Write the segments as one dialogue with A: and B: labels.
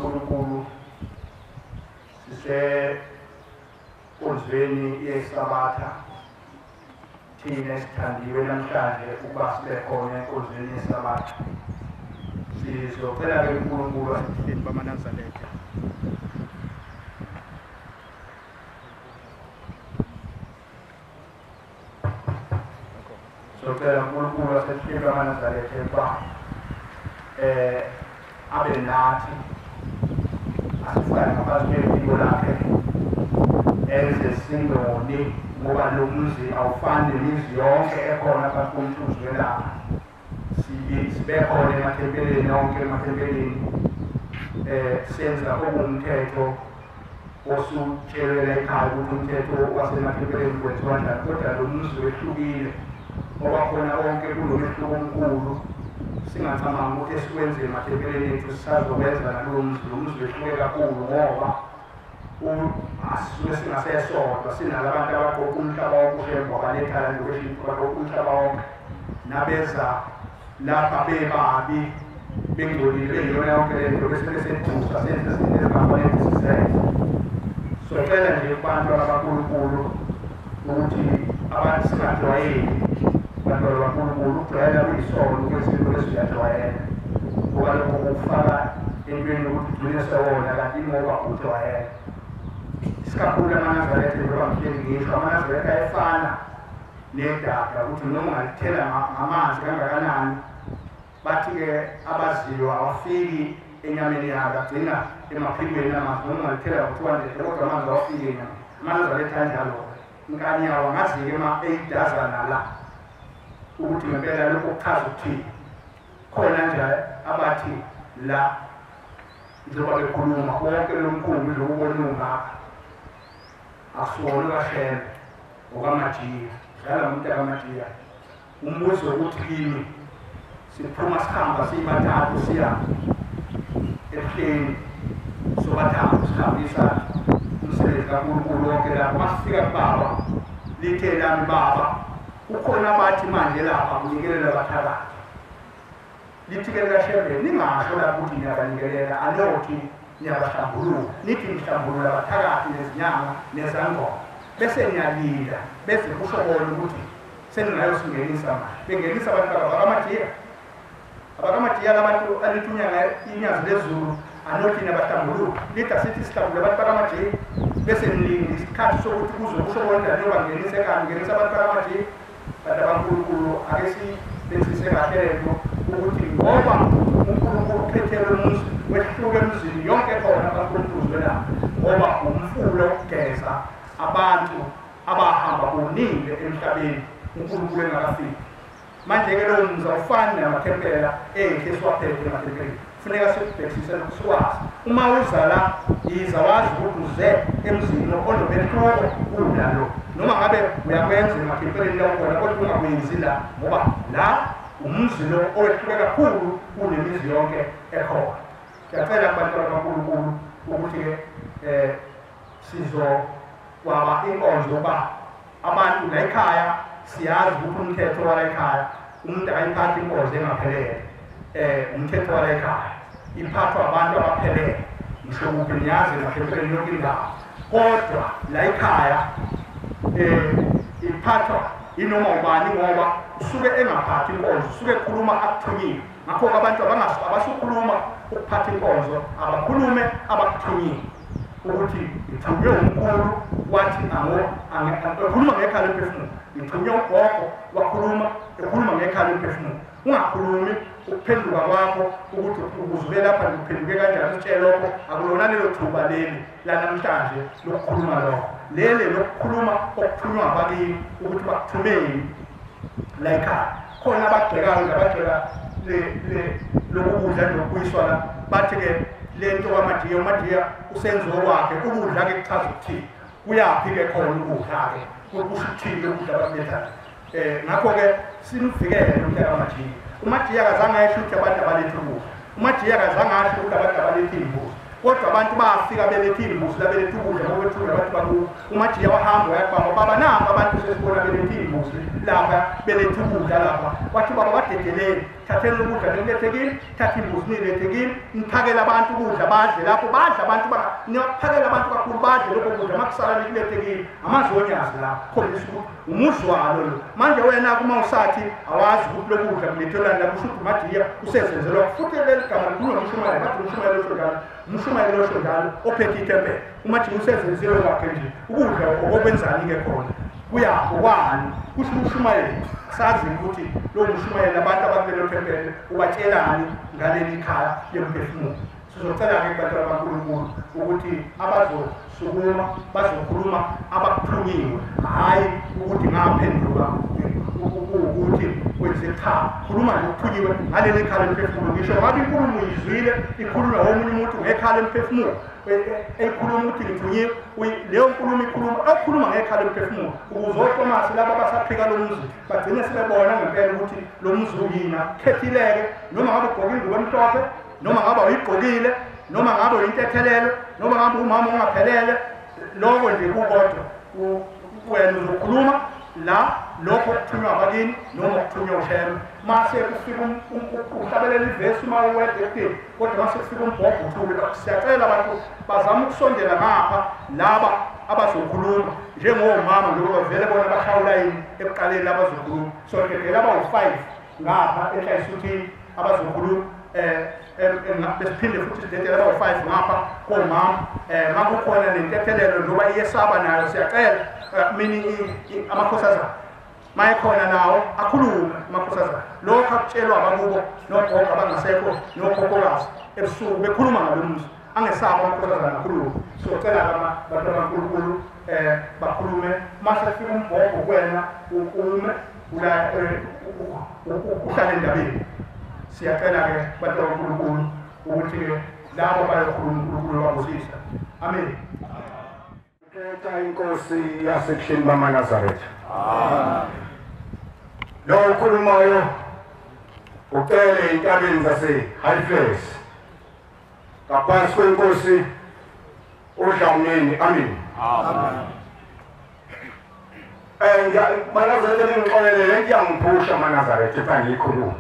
A: bakaNkulunkulu, sisenkonzweni yeSabatha. Thina esithandiwe namhlanje ukuba sibe khona enkonzweni yeSabatha. Sizocela ke uNkulunkulu asihleni bamaNazaretha. Sizocela uNkulunkulu asihleni bamaNazaretha ukuba abe nathi, asifake ngaphansi kwephiko lakhe, enze singoni, ngoba lo muzi awufani nemizi yonke ekhona phansi komthunzi welanga. Sibe khona emathempelini yonke, emathempelini senza okuwumthetho osutshelwe ekhaya ukuthi umthetho wasemathempelini kwenziwa kanjani, kodwa lo muzi wehlukile ngoba khona konke kunomehluko omkhulu. Singacabangi ukuthi esikwenze emathempelini ethu sisazokwenza nalo muzi. Lo muzi wehluke kakhulu ngoba asisuke singasesodwa, sinalabantu abaqoqa umhlaba wonke, uShembe wabaletha lokishini, baqoqa umhlaba wonke, nabeza lapha bebabi bengcolile beyiyona yonke le nto, bese besedusa senze izinto ezingafanele sizenze. Socela nje kubantu abaNkulunkulu ukuthi abantu singajwayeli, bantwana baNkulunkulu, ukujwayela kuyisono kwezinto esiyajwayela, ngoba lokho kufaka entweni yokuthi ugcine sewona kanti ingoba ujwayele. Isikakhulu amaNazaretha, njengoba ngihleli ngisho, amaNazaretha ayefana nedada ukuthi noma ungalithela ngamanzi kangakanani, bathi-ke abaziyo awafiki enyameni yabo, agcina emaphikweni amanzi. Noma ungalithela ngo-200 kodwa amanzi awafiki enyameni. AmaNazaretha anjalo-ke, inkani yawo angazi-ke eyidazana la ukuthi ngempela lokho kuchaza ukuthini. Khona nje abathi la njengoba bekhuluma wonke lo mkhumbi lokubona ungaka akusiwona kaShembe okaMajiya, dlala umuntu akaMajiya. Umbuzo ukuthi kimi siphuma sihamba siyibathathu siya ebuhleni, sobathathu sihambisa umsebenzi kaNkulunkulu wonke lapho. Masifika kubaba, lithe lami baba, kukhona abathi manje lapha kunikelela abathakathi. Lithi-ke likaShembe ningasho lapho ukuthi niyabanikelela, anothi niyabahlambulula, nithi nihlambulula abathakathi nezinyanga nezangoma, bese niyalinda bese kusho bona ukuthi seningayosingenisa manje. Bengenisa abantu abakaMajiya, abakaMajiya labantu alithi unyanga inyazi lezulu, anothi niyabahlambulula, lithi asithi sihlambulule abantu bakaMajiya, bese nilinda isikhathi sokuthi kuze kusho bona niyobangenisa ekhaya, ngenisa abantu bakaMajiya. Bantu baNkulunkulu, ake sibenzise kahle lento ukuthi ngoba uNkulunkulu ukhethele umuzi wehluke emzini yonke khona kaNkulunkulu welanga, ngoba umfula wokugeza abantu abahamba bonile emhlabeni uNkulunkulu engakafiki. Manje-ke lowo muzi awufani namathempela ethu esiwaphethe emathempelini. Kufuneka sikubhekisise lokhu sikwazi. Uma uza la, yiza wazi ukuthi uze emzini onomehluko kunalo. Noma ngabe uyakwenza emathempelini la ukhona, kodwa ungakwenzi la, ngoba la umuzi lo owehluke kakhulu kunemizi yonke ekhona. Ngiyacela kubantwana baNkulunkulu ukuthi-ke sizokwaba inkonzo yokuba abantu la ekhaya siyazi ukuthi umthetho wala ekhaya umuntu akayiphathi inkonzo engaphelele. Umthetho wala ekhaya iphathwa abantu abaphelele, ngisho kuphi niyazi emathempelini yonke indawo, kodwa la ekhaya iphathwa inoma ubani, ngoba usuke engaphathi inkonzo, usuke ekhuluma akuthunyiwe. Ngakho-ke abantu abasukhuluma ukuphatha inkonzo, abakhulume abakuthunyiwe, ukuthi ngithunywe umkhulu wathi ekhuluma ngekhala emphefumulo, ngithunywe ugogo wakhuluma ekhuluma ngekhala emphefumulo. Ungakhulumi ukuphenduka kwakho ukuthi ukuze lapha ngiphenduke kanjani, utshele lokho akulona lelo thuba leli lanamhlanje lokukhuluma lokho, lele lokukhuluma okuthunywa abakini ukuthi bakuthumeni la ekhaya. Khona abagxekayo nabagxeka lokukudla nokubuyiswa la, bathi-ke le nto kaMajiya, uMajiya usenzo kwakhe ukudla-ke kuchaza ukuthini, kuyaphi-ke khona ukudla-ke, kusho ukuthini ukudla abakulethayo. Ngakho-ke simvikele umntaka kaMajiya. UMajiya akazange asho ukuthi abantu abaletha ukudla, uMajiya akazange asho ukuthi abantu abaletha iy'mbuzi, kodwa abantu bafika beletha iy'mbuzi labeletha ukudla ngokwethula abantu bakubo. UMajiya wahamba wayakubamba, baba nampa abantu sesibona beletha iy'mbuzi, imbuzi lapha belethe ukudla lapha. Wathi baba badedeleni, thatheni ukudla nilethe kimi, thatha imbuzi nilethe kimi, niphakele abantu ukudla badle lapho, badla abantu niphakele abantu kakhulu badle lokho kudla makusala nikulethe kimi. Amazwi onyazi la khombisa ukuthi umuzi walo lo. Manje wena kuma usathi awazi ukuthi lokudla kulethelani la, kusho ukuthi uMajiya usezenzelwa futhi leli gama likhulunywa umshumayeli, bathi umshumayeli osho njalo, umshumayeli osho njalo ophethe ithempeli. UMajiya usezenzelwe kwakhe nje ukudla okwenzani-ke khona kuyapho kwani, kusho umshumayeli. Sazi ukuthi lo mshumayeli abantu abakulelo thempeli ubatshelani ngaleli khaya lemphefumulo. Sizocela-ke kubantwana baNkulunkulu ukuthi abazosukuma bazokhuluma abakuthunyiwe, hhayi ukuthi ngaphenduka ukuthi kwenze cha, khuluma nje ukuthunyiwe ngaleli khaya lemphefumulo. Ngisho ngabe inkulumo uyizwile ikhulunywa omunye umuntu ngekhala lemphefumulo, eyikhuluma ukuthi ngithunyiwe, leyo nkulumo ikhuluma okhuluma ngekhala lemphefumulo, ukuze oTomasi laba abasaphika lo muzi bagcine sebebona ngempela ukuthi lo muzi uyina khethileke, noma ngabe ugqoke ingubo emhlophe, noma ngabe uyigqokile, noma ngabe uyintethelelo, noma ngabe umama ongaphelele, lokho nje kukodwa wena uzokhuluma la lokho okuthunywa abakini noma okuthunywa uShembe. Mase kufika uhlabelela ivesi uma uwedwa ekudeni, kodwa mase kufika umbhobho uthule. Siyacela abantu bazame ukusondela ngapha laba abazokhuluma njengomama, njengoba vele bona bashaya ulayini ekuqaleni abazokhuluma. So dedela abawu-5 ngapha enhlayisuthini abazokhuluma, besiphinde futhi sidedele abawu-5 ngapha komama. Makukhona nentethelelo njengoba iyesaba nayo, siyacela mini amakhosazana mayekhona nawo akhulume amakhosazana. Lokho akutshelwa abakubo nogogo abangasekho nokhokhokazi ebusuku bekhuluma ngalo muzi, angesaba amakhosazana akhulume. Siyocela abantu baNkulunkulu bakhulume. Mase kufika umbhobho kuwena ume uhlale endabeni. Siyacela-ke bantu baNkulunkulu ukuthi-ke labo bayokhuluma uNkulunkulu wabusisa. Amen.
B: Khetha inkosi yasebuhleni bamaNazaretha. Lo okhulumayo ucele entabeni zase-Highflats ngaphansi kwenkosi uDlamini. Amen.
C: Amen.
B: MaNazaretha ningixolele, le nto iyangiphusha maNazaretha ethi ngiyikhuluma.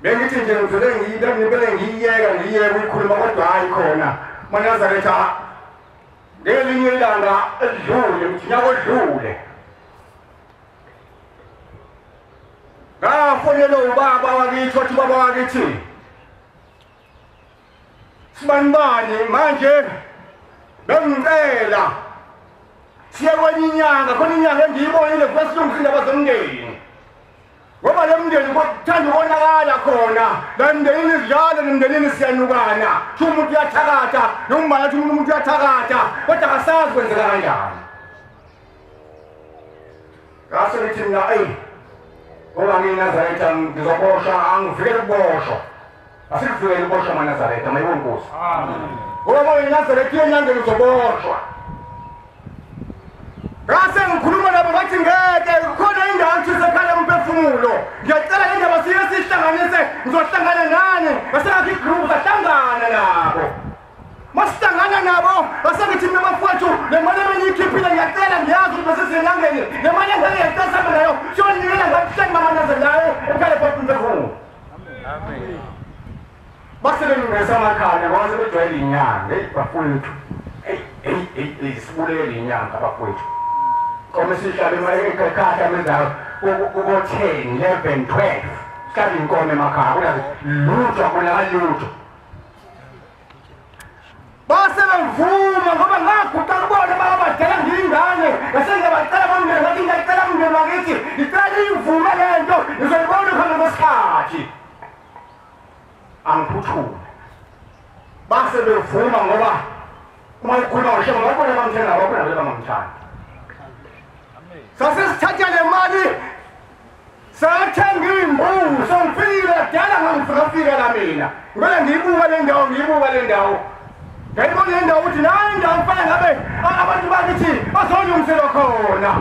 B: Bengithi nje ngivele ngiyiyeka uyikhuluma, kodwa hhayi khona maNazaretha. Ngelinye ilanga elidlule, unyaka odlule, ngafonelwa ubaba wakithi, wathi ubaba wakithi, sibanibani manje bengicela siye kwenye inyanga, khona inyanga engiyibonile kwesilungisa indaba zomndeni, ngoba le mndeni kuthanda ukonakala khona la mndenini sidlala nemndenini siyanukana, thi umuntu uyathakatha nombala, thi umuntu uyathakatha kodwa akasazi kwenzeka kanjani. Ngase ngithi mina eyi, ngoba ngiyiNazaretha ngizoboshwa, angivikele ukuboshwa, asikuvikele ukuboshwa maNazaretha, mayibo nkosi, ngoba uyiNazaretha iyenyangeni uzoboshwa. Ngase ngikhuluma nabo ngathi ngeke, khona indawo ethile ekhala umphefumulo, ngiyacela le ndaba siye sihlanganise, ngizohlangana nani. Ngase ngakho igroup sahlangana nabo. Masihlangana nabo ngase ngithi mina bafowethu, le mali ebengiyikhiphile ngiyacela, ngiyazi ukuthi besisenyangeni, le mali engeke ngiyacela sihambe nayo siyonikela ngabuhleni bamaNazaretha layo ekhala umphefumulo.
C: Amen.
B: Base belungisa amakhanda ngoba sebejwayele inyanga. Eyi bafowethu, eyi sibulele inyanga bafowethu. Kome sihlabe ekhaya menzayo kuko 10, 11, 12 sihlabe inkomo emakhaya, kunazi lutho, akunakali lutho. Base bevuma ngoba ngaguqa kubona abadala ngiyingane, ngase ngiyabacela bomndeni, ngathi ngiyacela umndeni wakithi, ngicela ivume le nto, ngizoyibona khona ngesikhathi. Angiphuthume. Base bevuma ngoba uma ukhuluma ngisho ngabona bamthenga, bakhona vele bamthanda. Sase sithatha le mali sathenga imbuzi, ngifikile kudala ngangifika la mina. Ngibele ngiyibuka le ndawo, ngiyibuka le ndawo. Ngayibona le ndawo ukuthi nayi indawo kufanele ngabe abantu bakithi bazolungiselwa khona.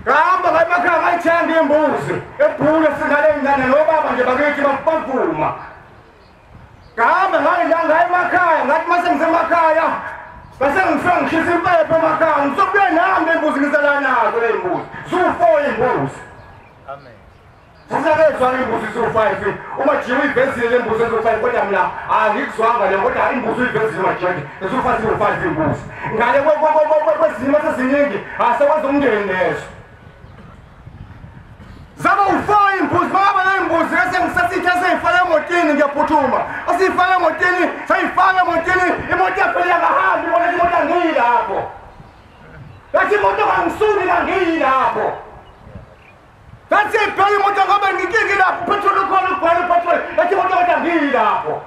B: Ngahamba ngaye emakhaya ngayithenga imbuzi ebhule singale ngane nobaba nje bakithi bavuma. Ngahamba ngaye emakhaya, ngathi mase ngisemakhaya bese ngifika ngishisa impepho emakhaya, ngisokubuya imbuzi.
C: Amen.
B: Sisakezwa imbuzi zo5 uma jiwe ivezile lembuzi zo5 kodwa mina angikuzwanga le kodwa imbuzi uyivezile majike zo5 zo5 imbuzi. Ngale kwezimo seziningi asekwazi umndeni lezo. Zaba u4 imbuzi baba lembuzi bese ngisasithe seyifaka emotini ngiyaphuthuma. Asifaka emotini, sayifaka emotini, imoto yaphela ngahambi bona imoto angiyilapho. Bathi imoto kangisuki ngangiyilapho. Bathi ibheka imoto ngoba nginkingi lapho petrol ukhona ubheka petrol. Bathi imoto kodwa ngiyilapho.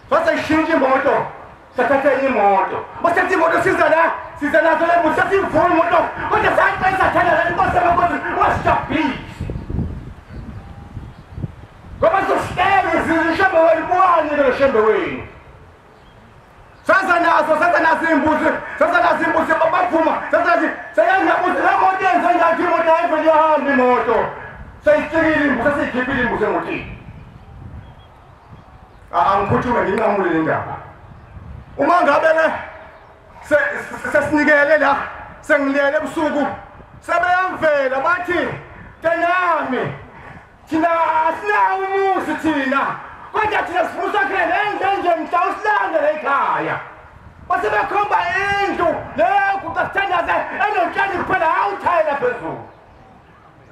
B: Sase ishintsha imoto. Sathatha imoto. Basathatha imoto siza la, siza nazo le mbuzi sasivuma imoto. Kodwa saxesa thana la inkosi yamakhosi wasijabhisa. Ngoba sohlele izishembe wenu buwani lo shembe wenu. Sasa nazo imbuzi, sasa nazo imbuzi baphuma, sasa nazo seyangabuzi la moto yenza ngathi imoto ayivele ihamba imoto. Seyicikile imbuzi, seyikhiphile imbuzi emotini. Angiphuthume nginqamule le ndaba. Uma ngabe ke sesinikele la, sengilele ebusuku, sebeyamvela bathi tenami thina asinawo umuzi thina. Kodwa thina sifuna usakhele lendlu nje mhla usilande la ekhaya. Base bekhomba indlu leyo kuqasithandaze enotshani kuphela awuthayela phezulu.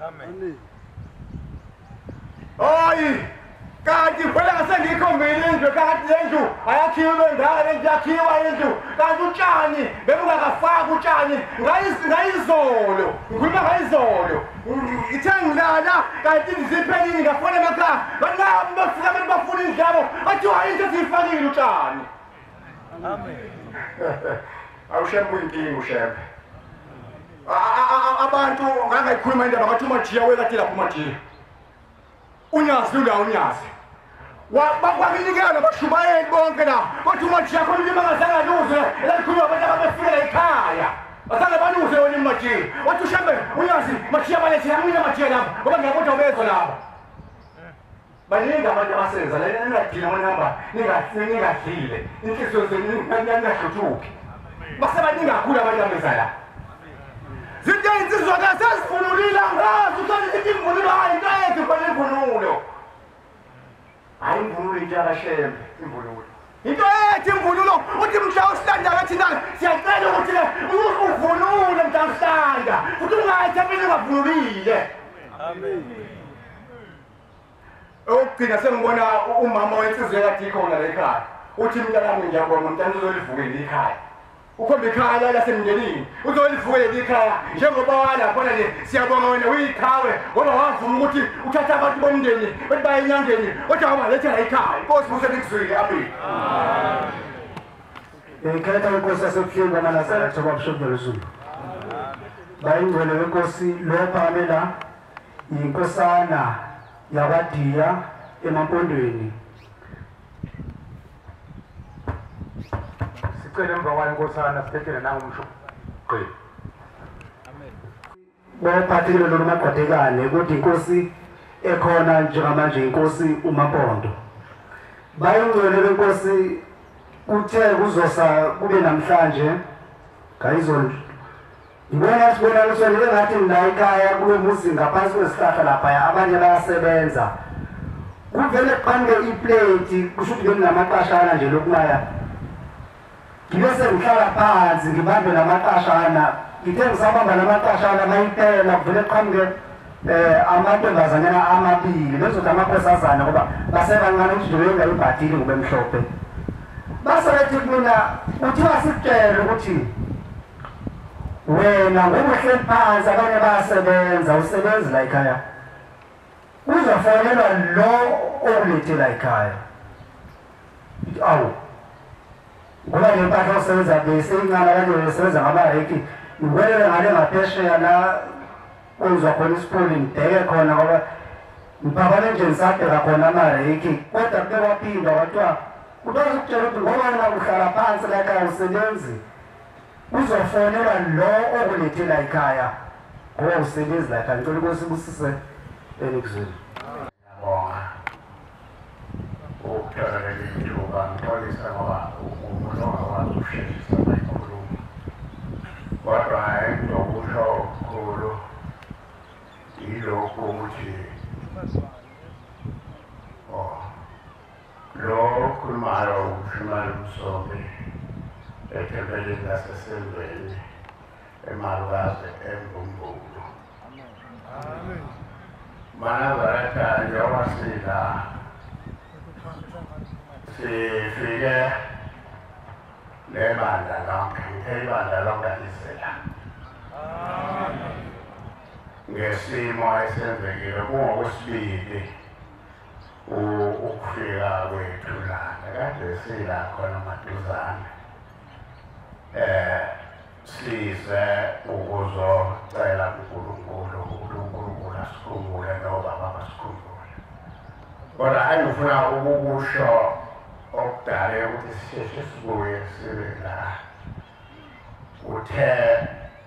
C: Amen.
B: Hayi kanti phela ngasengikhombile indlu kanti lendlu ayakhiwe ngale lendlu yakhiwa indlu kanti utshani bebungakafaki utshani ngayizolo ngikhuluma ngayizolo ithe ngilala kanti iziphelile ngafona emakhaya banabo bafika abantu bafuna indlu yabo bathiwa indlu esiyifakile utshani.
C: Amen.
B: Awushembe uyinkinga ushembe. Abantu ngangayikhuluma indaba ngathi uMajiya wekade lapho uMajiya. Unyazi lula unyazi. Bakwakinikela nabashumayeli bonke la. Kodwa uMajiya khona ulimi angazange aluzwe elalikhulunywa abantu ababefika ekhaya. Azange baluzwe wona uMajiya. Wathi ushembe unyazi Majiya balethe amina Majiya lapha ngoba ngiyakodwa bezwa lapha. Baningi abantu abasenza la ningadila ngonamba ningadlile inhliziyo zenu ningahluthuki. Basebaningi kakhulu abantu abeza la. Zinto insizwa kasesivunulile angazi uthole ukuthi imvunulo hayi into yethu khona imvunulo. Hayi imvunulo into yakashembe imvunulo. Into yethu imvunulo uthi mhla usilanda thina siyacela ukuthi uvunule mhla usilanda futhi ungayithembeli ungavunulile.
C: Amen.
B: Okugcina sengibona umama wensizwe ekade ikhona la ekhaya. Uthi mntanami ngiyabonga umntana uzolivukela ikhaya. Ukhomba ikhaya lasemndenini uzolivukela ikhaya njengoba wala khona nje siyabonga wena uyiqhawe ngoba wavuma ukuthi uthatha abantu bomndeni bathi baye enyangeni kodwa wabalethela ikhaya. Inkosi musenikuzwile amen.
D: Ngikhetha inkosi yasebuhleni kwaManazaretha kwaBishop Zulu. Bayingcwele wenkosi lo phakame la inkosana yakwaDiya emaMpondweni.
E: Sicela emva kwayo inkosana sithethe nangumsho.
C: Amen.
D: Bophathile lo Magwadekane kodwa inkosi ekhona njengamanje inkosi uMampondo. Bayingcwele benkosi kuthe kuzosa kube namhlanje ngayizolo. Ngibona sibonakaliswa ngathi mina ekhaya kube muzi ngaphansi kwesihlahla lapha abanye bayasebenza. Kuvele kuqhamuke iplate kusho ukuthi benginamaqashana nje lokumaya. Ngibe sengihlala phansi ngibambe lamaqashana, ngithe ngisabamba lamaqashana mayiphela kuvele kuqhamuke amantombazanyana amabili bezothi amakhosazana ngoba basebancane ukuthi nje bengayibhadile ngoba emhlophe. Base bethi kumina kuthiwa sikutshele ukuthi wena ngokuhleli phansi abanye bayasebenza usebenzi la ekhaya uzofonelwa lo okulethe la ekhaya. Awu ngoba le mpahla osebenza beseyincane abanye besebenza ngamareki ngiwelele ngale ngaphesheya la kwenziwa khona isipholi ngibheke khona ngoba ngiphaphame nje ngisabheka khona amareki kodwa kube kwaphindwa kwathiwa utazokutshela ukuthi ngoba wena uhlala phansi la ekhaya usebenzi uzofonelwa lo okulethe la ekhaya ngoba usebenzi la ekhaya. Ngicela ukuthi sibusise enikuzweni.
E: Ngiyabonga ukuthola leli thuba ngixolisa ngoba umuntu ongakwazi ukusheshisa uma ekhuluma kodwa engizokusho okukhulu emalukazi embumbulu. Amen. Manazaretha njengoba sila sifike nebandla lonke, ibandla lonke lisela. Ngesimo esenzekile kungokwesibili ukufika kwethu lana, kade sila khona maduzane. Size ukuzocela kuNkulunkulu ukuthi uNkulunkulu asikhumbule nobaba basikhumbule. Kodwa engifuna ukukusho okudale ukuthi sisheshe sibuye sibe la. Uthe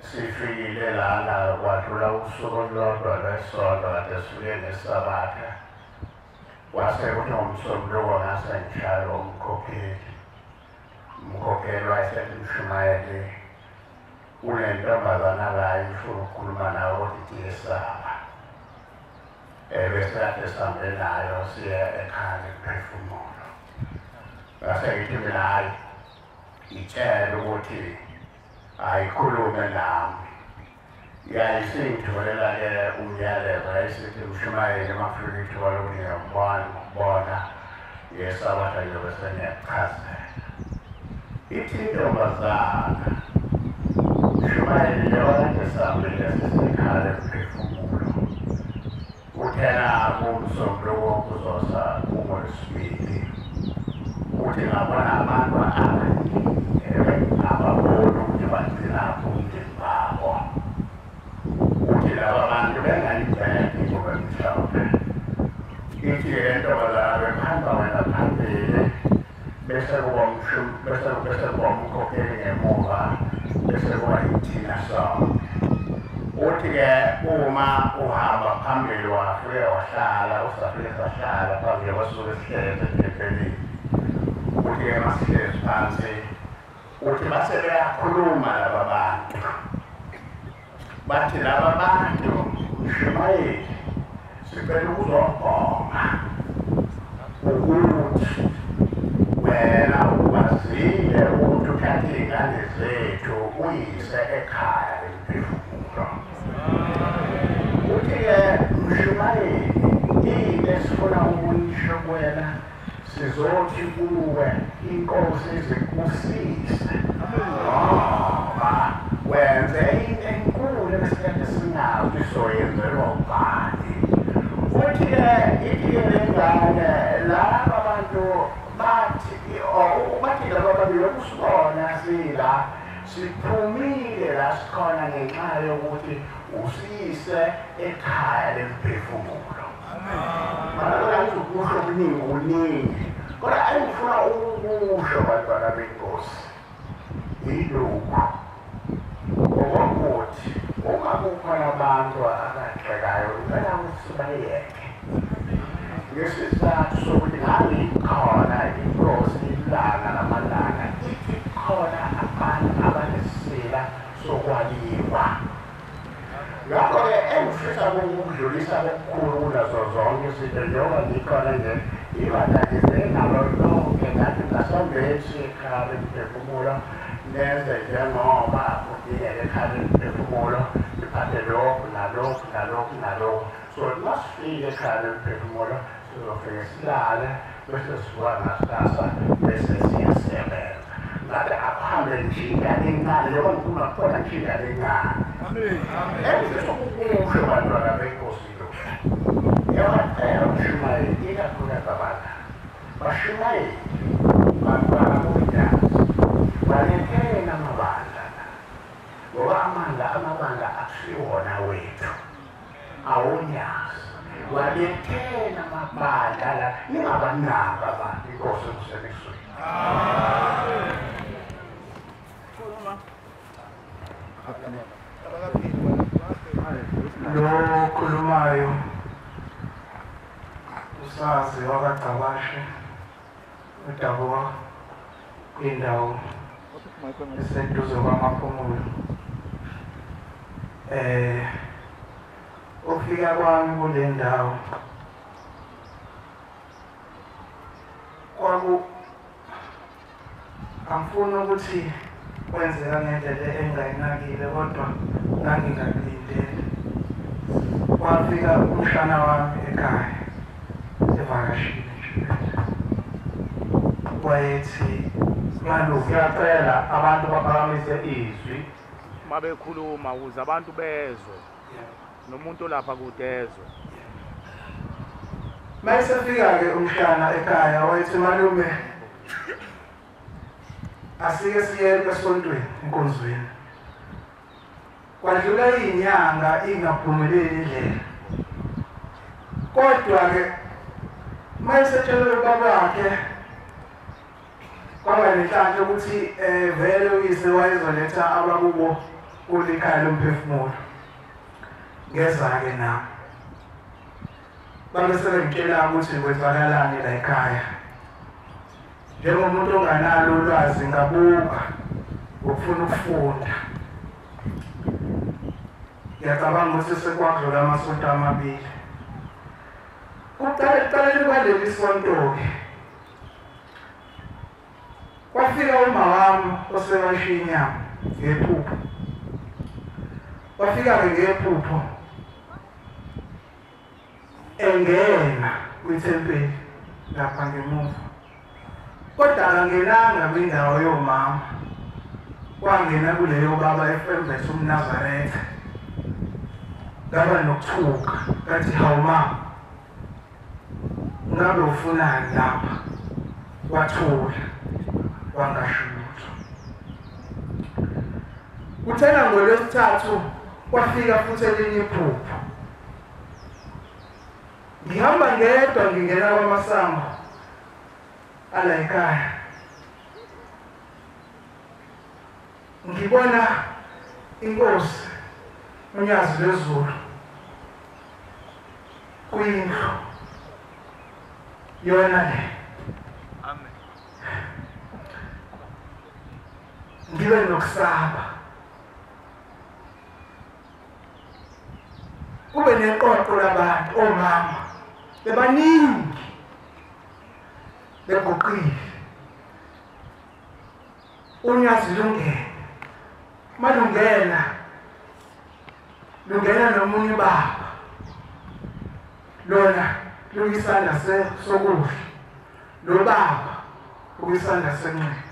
E: sifikile lana kwadlula usuku olulodwa lwesonto kade sifike ngeSabatha. Kwase kuthi ngomsombuluko ngase ngishaywe umkhokheli. Umkhokheli wayesethi mshumayeli unentombazana la ifuna ukukhuluma nawe ukuthi iyesaba. Bese kade sihambe nayo siye ekhaya lemphefumulo. Ngase ngithi mina hhayi, itshele ukuthi ayikhulume nami. Yayisingitholela-ke umyalezo, yayisithi mshumayeli uma kufika ithuba lokuthi ngiyakubona ngeSabatha ngiyobe sengiyakuchazela. Ithi intombazana, mshumayeli njengoba kade sihambile sisekhaya lemphefumulo, uthena kumsombuluko kuzosa kungoLwesibili, uthi ngabona abantu abaningi ababoni ukuthi bagcinaphi umndeni wabo. Uthi laba bantu bengayibheki ingubo emhlophe. Ithi-ke le ntombazana bekuhamba wena phambili, bese kuba umkhokheli ngemuva, bese kuba yithina sonke. Uthi-ke uma uhamba phambili wafike wahlala, usafike sahlala phambili kwasuke sihlezi ethempelini. Uthi-ke masihlezi phansi, uthi base beyakhuluma laba bantu. Bathi laba bantu, mshumayeli, sicela ukuzobonga ukuthi wena ukwazile ukuthi uthathe iy'ngane zethu uyise ekhaya lemphefumulo. Uthi-ke mshumayeli, into esifuna ukuyisho kuwena sizothi kuwe inkosi izikubusise ngoba wenze into enkulu ebesikade singazi ukuthi soyenzelwa ubani. Uthi-ke ithi-ke le ngane laba bantu bathi laba babili kusibona sila siphumile la sikhona ngenxa yokuthi usiyise ekhaya lemphefumulo. Mana ngizokusho okuningi kuningi, kodwa engifuna ukukusho bantwana benkosi yilokhu okokuthi uma kukhona abantu abagxekayo ngicela ukuthi bayeke ngesizathu sokuthi ngangikhona inkosi ilanga lamalanga ithi khona abantu abanesila sokwaliwa. Ngakho-ke engifisa ukudlulisa okukhulu kunazo zonke izinto njengoba ngikhona nje ibandla nalo lonke ngathi ngasambeni ekhaya lemphefumulo nenze njengoba kudingeka ekhaya lemphefumulo niphathe lokhu nalokhu nalokhu nalokhu. So masifike ekhaya lemphefumulo sizofike silale bese sivuka ngakusasa bese siyasebenza. Ngathi akuhambe nje ingane encane njengoba ngikhuluma kukhona nje ingane encane. Engifisa ukukusho bantwana benkosi lokhu, ngiyabacela umshumayeli ikakhulukazi abadala bashumayeli bantwana boNyazi baletheni amabandla la, ngoba amabandla akusiwona wethu awuNyazi. Waletheni amabandla la, ningabanaki abantu inkosi emsebenzweni.
F: Lo okhulumayo usazi wakaGcabashe udabuka kwindawo eseduze kwamaphumulo. Ukufika kwami kule ndawo kwaku angifuni ukuthi Kwenzeka ngendlela engayinakile kodwa ngangingakulindele. Kwafika umshana wami ekhaya evakashile nje. Wayethi malume,
E: siyacela abantu baphakamise izwi
G: mabekhuluma ukuze abantu bezwe, nomuntu lapha kude ezwe.
F: Mayesefika-ke umshana ekhaya wayethi malume, asike siye esontweni enkonzweni. Kwadlula inyanga ingaphumeleli indlela. Kodwa-ke mayesetshela ubaba wakhe kwaba nenhlanhla ukuthi vele uyise wayezoletha abakubo kulikhaya lomphefumulo. Ngeza-ke nami. Babe sebengitshela ukuthi kwenzakalani la ekhaya. Njengomuntu onganalo ulwazi ngabuka ngokufuna ukufunda. Ngiyacabanga ukuthi sekwadlula amasonto amabili. Kuqala kwaleli sonto-ke kwafika uma wami osewashiya inyama ngephupho. Wafika-ke ngephupho engena kwithempeli lapha ngemuva. Kodwa akangenanga kwindawo yomama, wangena kuleyo baba efembethe umNazaretha. Ngaba nokuthuka, ngathi hawu mama, ngabe ufunani lapha? Wathula, wangasho lutho. Kuthena ngolwesithathu kwafika futhi elinye iphupho. Ngihamba ngedwa ngingena kwamasango ala ekhaya. Ngibona inkosi uNyazi lwezulu kuyindlu yona le.
C: Amen.
F: Ngibe nokusaba. Kube neqoqo labantu omama bebaningi beguqile. Unyazi lungena, malungena lungena nomunye baba, lona luyisandla sokudla, lo baba ukuyisandla senxele.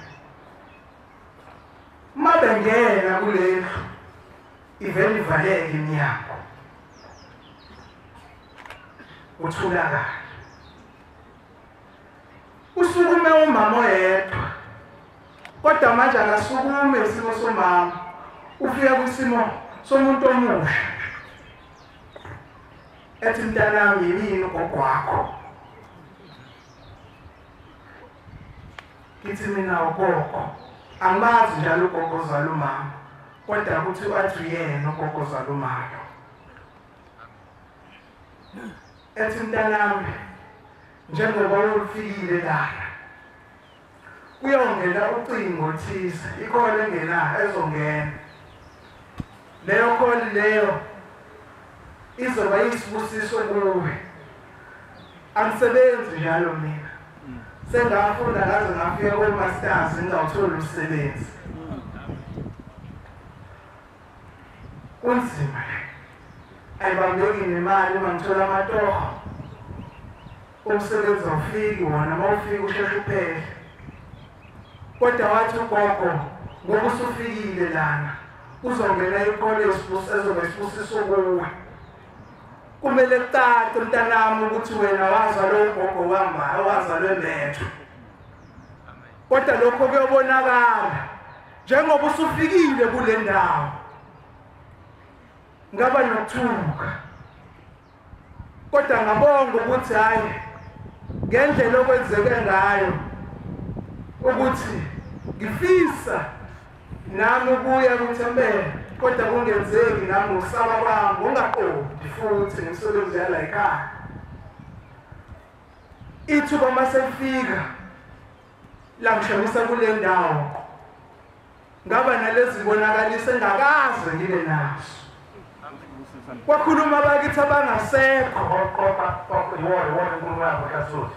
F: Uma bengena kulendlu ivele ivaleke iminyango, uthulakala. Usukume umama oyedwa, kodwa manje akasukume isimo somama, ufika kwisimo somuntu omusha. Ethi mntanami, yini ugogo wakho? Ngithi mina ugogo angimazi njalo ugogo ozala umama, kodwa kuthi athi uyena ugogo ozala umama. Ethi mntanami, njengoba ufikile lana kuyongena ucingo oluthise, ikhona engena ezongena. Leyo khona leyo izoba yisibusiso kuwe. Angisebenzi njalo mina, sengafunda ngaze ngafika ko-masters ngingawutholi umsebenzi. Kunzima, ayibambeki nemali uma ngithola amatoho. Umsebenzi awufiki wona, uma ufika usheshe uphele. Kodwa wathi ugogo, ngoba usufikile lana uzongena ikhona ezoba isibusiso kuwe. Kumele kucace mntanami ukuthi wena wazalwa ugogo wama, wazalwa embethe. Kodwa lokho kuyobonakala njengoba usufikile kule ndawo. Ngaba nokuthuka, kodwa ngabonga ukuthi hayi ngendlela okwenzeke ngayo ukuthi ngifisa nami ukuya kuthembele, kodwa kungenzeki nami ngokusaba kwami ngingaqondi futhi ngemisebenzi yala ekhaya. Ithuba masefika langishonisa kule ndawo, ngaba nalezi zibonakaliso engakaze ngibe nazo. Kwakhuluma abakithi abangasekho.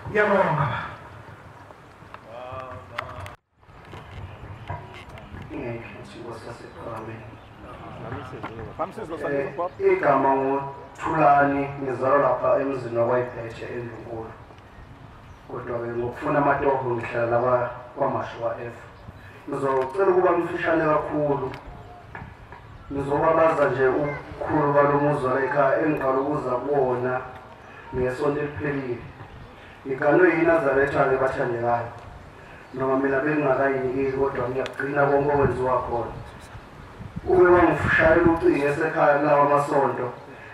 F: Ngiyabonga.
D: Ngenhla inkosi yasePhakameni. Igama nguThulani, ngizalwa lapha emzini wakwaYibhetshe eNdlunkulu. Kodwa-ke ngokufuna amatoho ngihlala lapha kwaMashu F. Ngizocela ukuba mfishane kakhulu. Ngizobabaza nje ubukhulu balo muzi wala ekhaya engiqala ukuza kuwona ngesonto eliphelile. Ngiganwe yiNazaretha-ke bathandekayo. Noma mina bengingakayinikeli kodwa ngiyagcina konke okwenziwa khona. Ube wangishayela ucingo esekhaya kulawa amasonto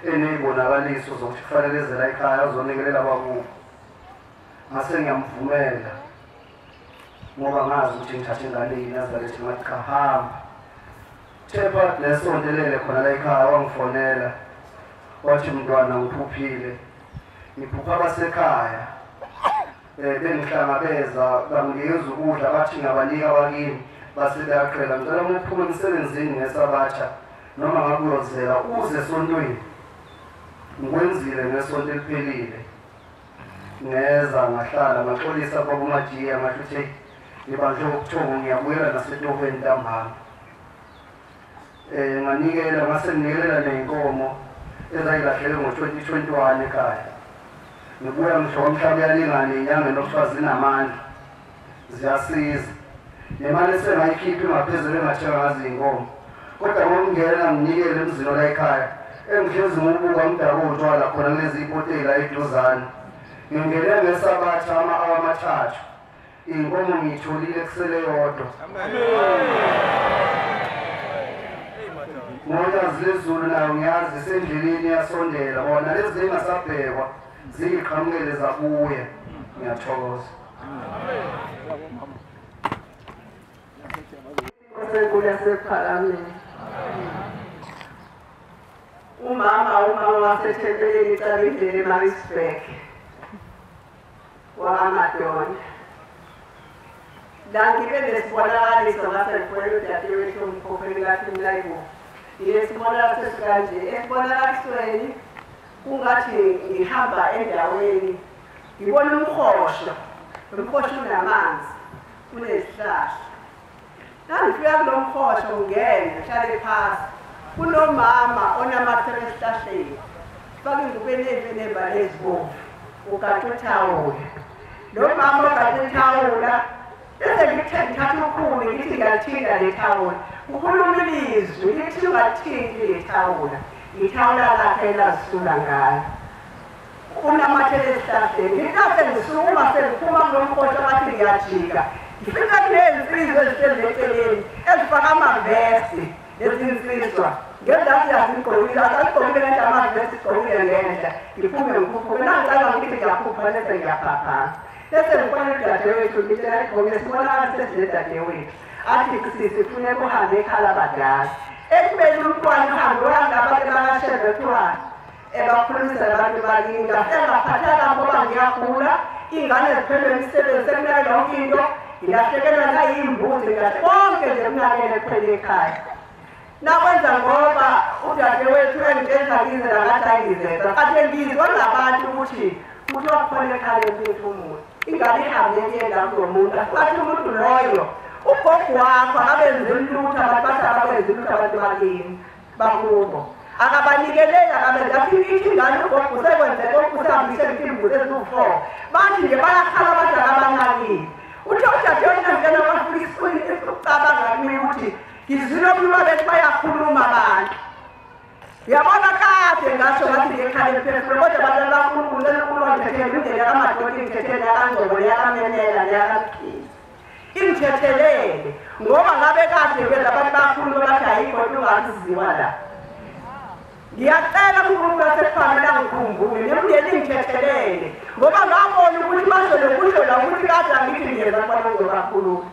D: eney'bonakaliso zokuthi kufanele eze la ekhaya azonikelela abakubo. Ngase ngiyamvumela ngoba ngazi ukuthi ngithathe ingane yiNazaretha, ngathi cha, hamba. Thepha nesonto elele khona la ekhaya wangifonela wathi mntwana ngiphuphile, ngiphupha abasekhaya bengihlangabeza banginikeza ukudla bathi ngabanika abakini base beyaqhela. Ngicela uma uphuma emsebenzini ngesabatha noma ngabe uyozela uze esontweni. Ngikwenzile ngesonto eliphelile, ngeza ngahlala ngaxolisa kwabomajiya ngasho ukuthi ngibanjwe ubuthongo ngiyabuyela nasetohweni ntambama. Nganikela ngase nginikelela ney'nkomo ezayilahleke ngo-2021 ekhaya. Ngibuya ngisho umhlaba uyalingana ey'nyangeni okuthiwa zinamandla ziyasiza. Nemali esengayikhipha ingaphezulu engathenga ngazo iy'nkomo. Kodwa ngokungena nginikele emzini ola ekhaya engihlezi ngiwubuka umdaka utshwala khona kulezi ipotela eduzane. Ngingene ngesabatha ama-awa amathathu, iy'nkomo ngiyitholile kusele yodwa. Ngoyazi lezulu nayo ngiyazi isendleleni iyasondela, bona lezi zingasabhekwa ziyiqhamukele zabuya. Ngiyathokoza.
H: Inkosi yasePhakameni. Umama wasethempelini iCabindlela eMaritzburg wakaMadonna. La ngibe nesibonakaliso ngase ngifonela udadewethu umkhokheli ngathi mina hayibo, nginesibonakaliso esikanje. Esibonakalisweni kungathi ngihamba endaweni ngibona umhosho, umhosho unamanzi, unezihlahla. Nangifika kulo mhosho ngingena ngihlale phasi, kunomama onamathele esihlahleni, faka ingubo enembala ezibomvu, ugaxa ithawula. Lo mama ogaxa ithawula bese ngithatha ukhuni ngithi ngiyalithinta le thawula, kukhuluma ilizwi lithi ungathinti le thawula, ithawula lakhe elazisula ngayo. Unamathele esihlahleni. Ngithathe ngisukuma sengiphuma kulo mhosho ngathi ngiyajika, ngifika kunezinsizwa ezihlezi eceleni ezifaka amavesti. Lezi nsizwa ngendathi yazigqokile, azigqokile ngenhla amavesti, igqokile ngenhla. Ngiphume ngikhuphuke, nangicabanga ukuthi ngiyaphupha bese ngiyaphaphama. Bese ngifonela udadewethu ngitshela igqokile sibonakala sesinedadewethu. Athi sisi kufuneka uhambe ekhala abadala. Ekubeni umntwana uhambe uhamba abantu bakashebe kuthiwa ebakhulumisa nabantu bakini. Ngafika ngaphatheka ngoba ngiyagula, iy'ngane ziphelelwe imisebenzi sekunake yonke into, ngilahlekelwa nayiy'mbuzi, konke nje kunakele kuphela ekhaya. Nakwenza ngoba udadewethu engitshela ngizela ngathi angizeza, kade ngizwa ngabantu ukuthi kuthiwa kukhona ekhaya emphefumulo. Ingane ihambe iyenda kulo muntu, athi umuntu loyo ugogo wakho akabenzi lutho, abantu bathi akabenzi lutho abantu bakini bakubo. Akabanikeleli, akabenzi athi ithi ingane ugogo usekwenze konke usehambise imbuzi eziwu-4. Bathi nje bayakhala bathi akabanakile. Uthe udadewethu ngena kwafika ukucabanga kimi ukuthi ngizwile okhuluma bethi bayakhuluma abantu. Uyabona kade ngasho ngathi ngekhala emphefumulo, kodwa abantu bakhuluma uNkulunkulu wangithethela indlela yakaMadoti, ingithethele yakaNgcobo, neyakaMemela, neyakaMkhize. Ingithethelele ngoba ngabe kade ngenza abantu bakhuluma bathi ayikho into engaziwa la. Ngiyacela kuNkulunkulu wasePhakameni angikhumbule nemndeni ingithethelele ngoba ngabona ukuthi basho lokusho la ukuthi kade angithi ngiyeza kubantu ngizobakhuluma.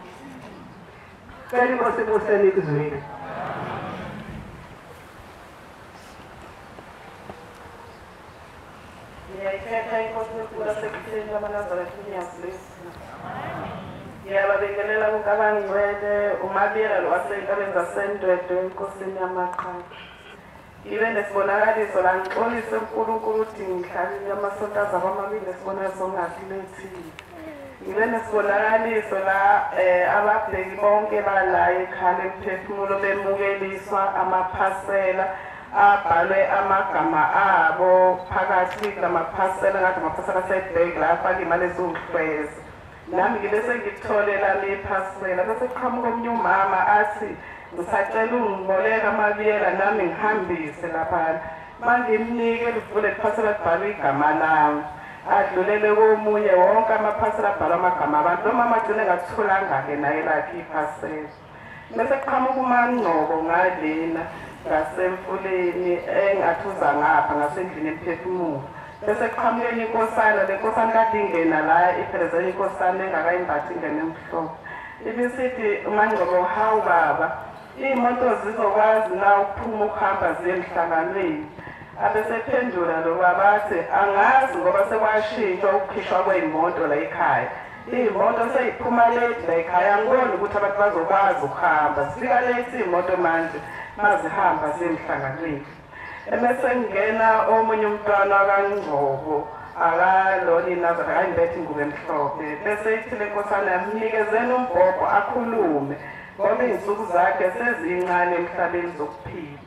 H: Cela inkosi ibuseni ikuzwile.
I: Ngiyayithetha inkosi enkulu yasekuseni yamaNazaretha uNyazi. Ngiyababingelela bonke abangcwele, uMabiyela wasentabeni zaseNdwedwe enkosini yamaqhawe. Ibe nesibonakaliso la ngixolise uNkulunkulu ukuthi ngihlalile amasonto azaba amabili nesibonakaliso ngingasilethile. Ngibe nesibonakaliso la ababheki bonke bala ekhaya emphefumulo bemukeliswa amaphasela abhalwe amagama abo phakathi kwamaphasela ngathi amaphasela asebheki la afaka imali eziwuhlweza. Nami ngibe sengithole lami iphasela bese kuqhamuka omunye umama athi ngisacela ungiboleka amabiyela nami ngihambise laphana. Mangimnike livule iphasela libhalwe igama lami. Adlulele komunye wonke amaphasela abhalwa amagama abantu. Lo mama agcine ngatholanga-ke naye lakhe iphasela. Bese kuqhamuka uMangcobo ngalena ngasemfuleni engathuza ngapha ngasendlini emphefumulo. Bese kuqhamuka enye inkosana, le nkosana kade ingena la iphelezela inkosana engakayimbathi ingene emhlophe. Ibisithi uMangcobo, hawu baba, iy'moto zizokwazi na ukuphuma ukuhamba ziye emhlanganweni? Abesephendula lo baba athi angazi ngoba sekwashintshwa ukukhishwa kwey'moto la ekhaya. Iy'moto sey'phuma late la ekhaya, angiboni ukuthi abantu bazokwazi ukuhamba. Zifika late iy'moto manje mazihamba ziye emhlanganweni. Ebese ngena omunye umntwana kaNgcobo akalona iNazaretha akayimbethe ingubo emhlophe. Bese ithi le nkosana yamnikezeni umbhobho akhulume ngoba iy'nsuku zakhe sezincane emhlabeni zokuphila.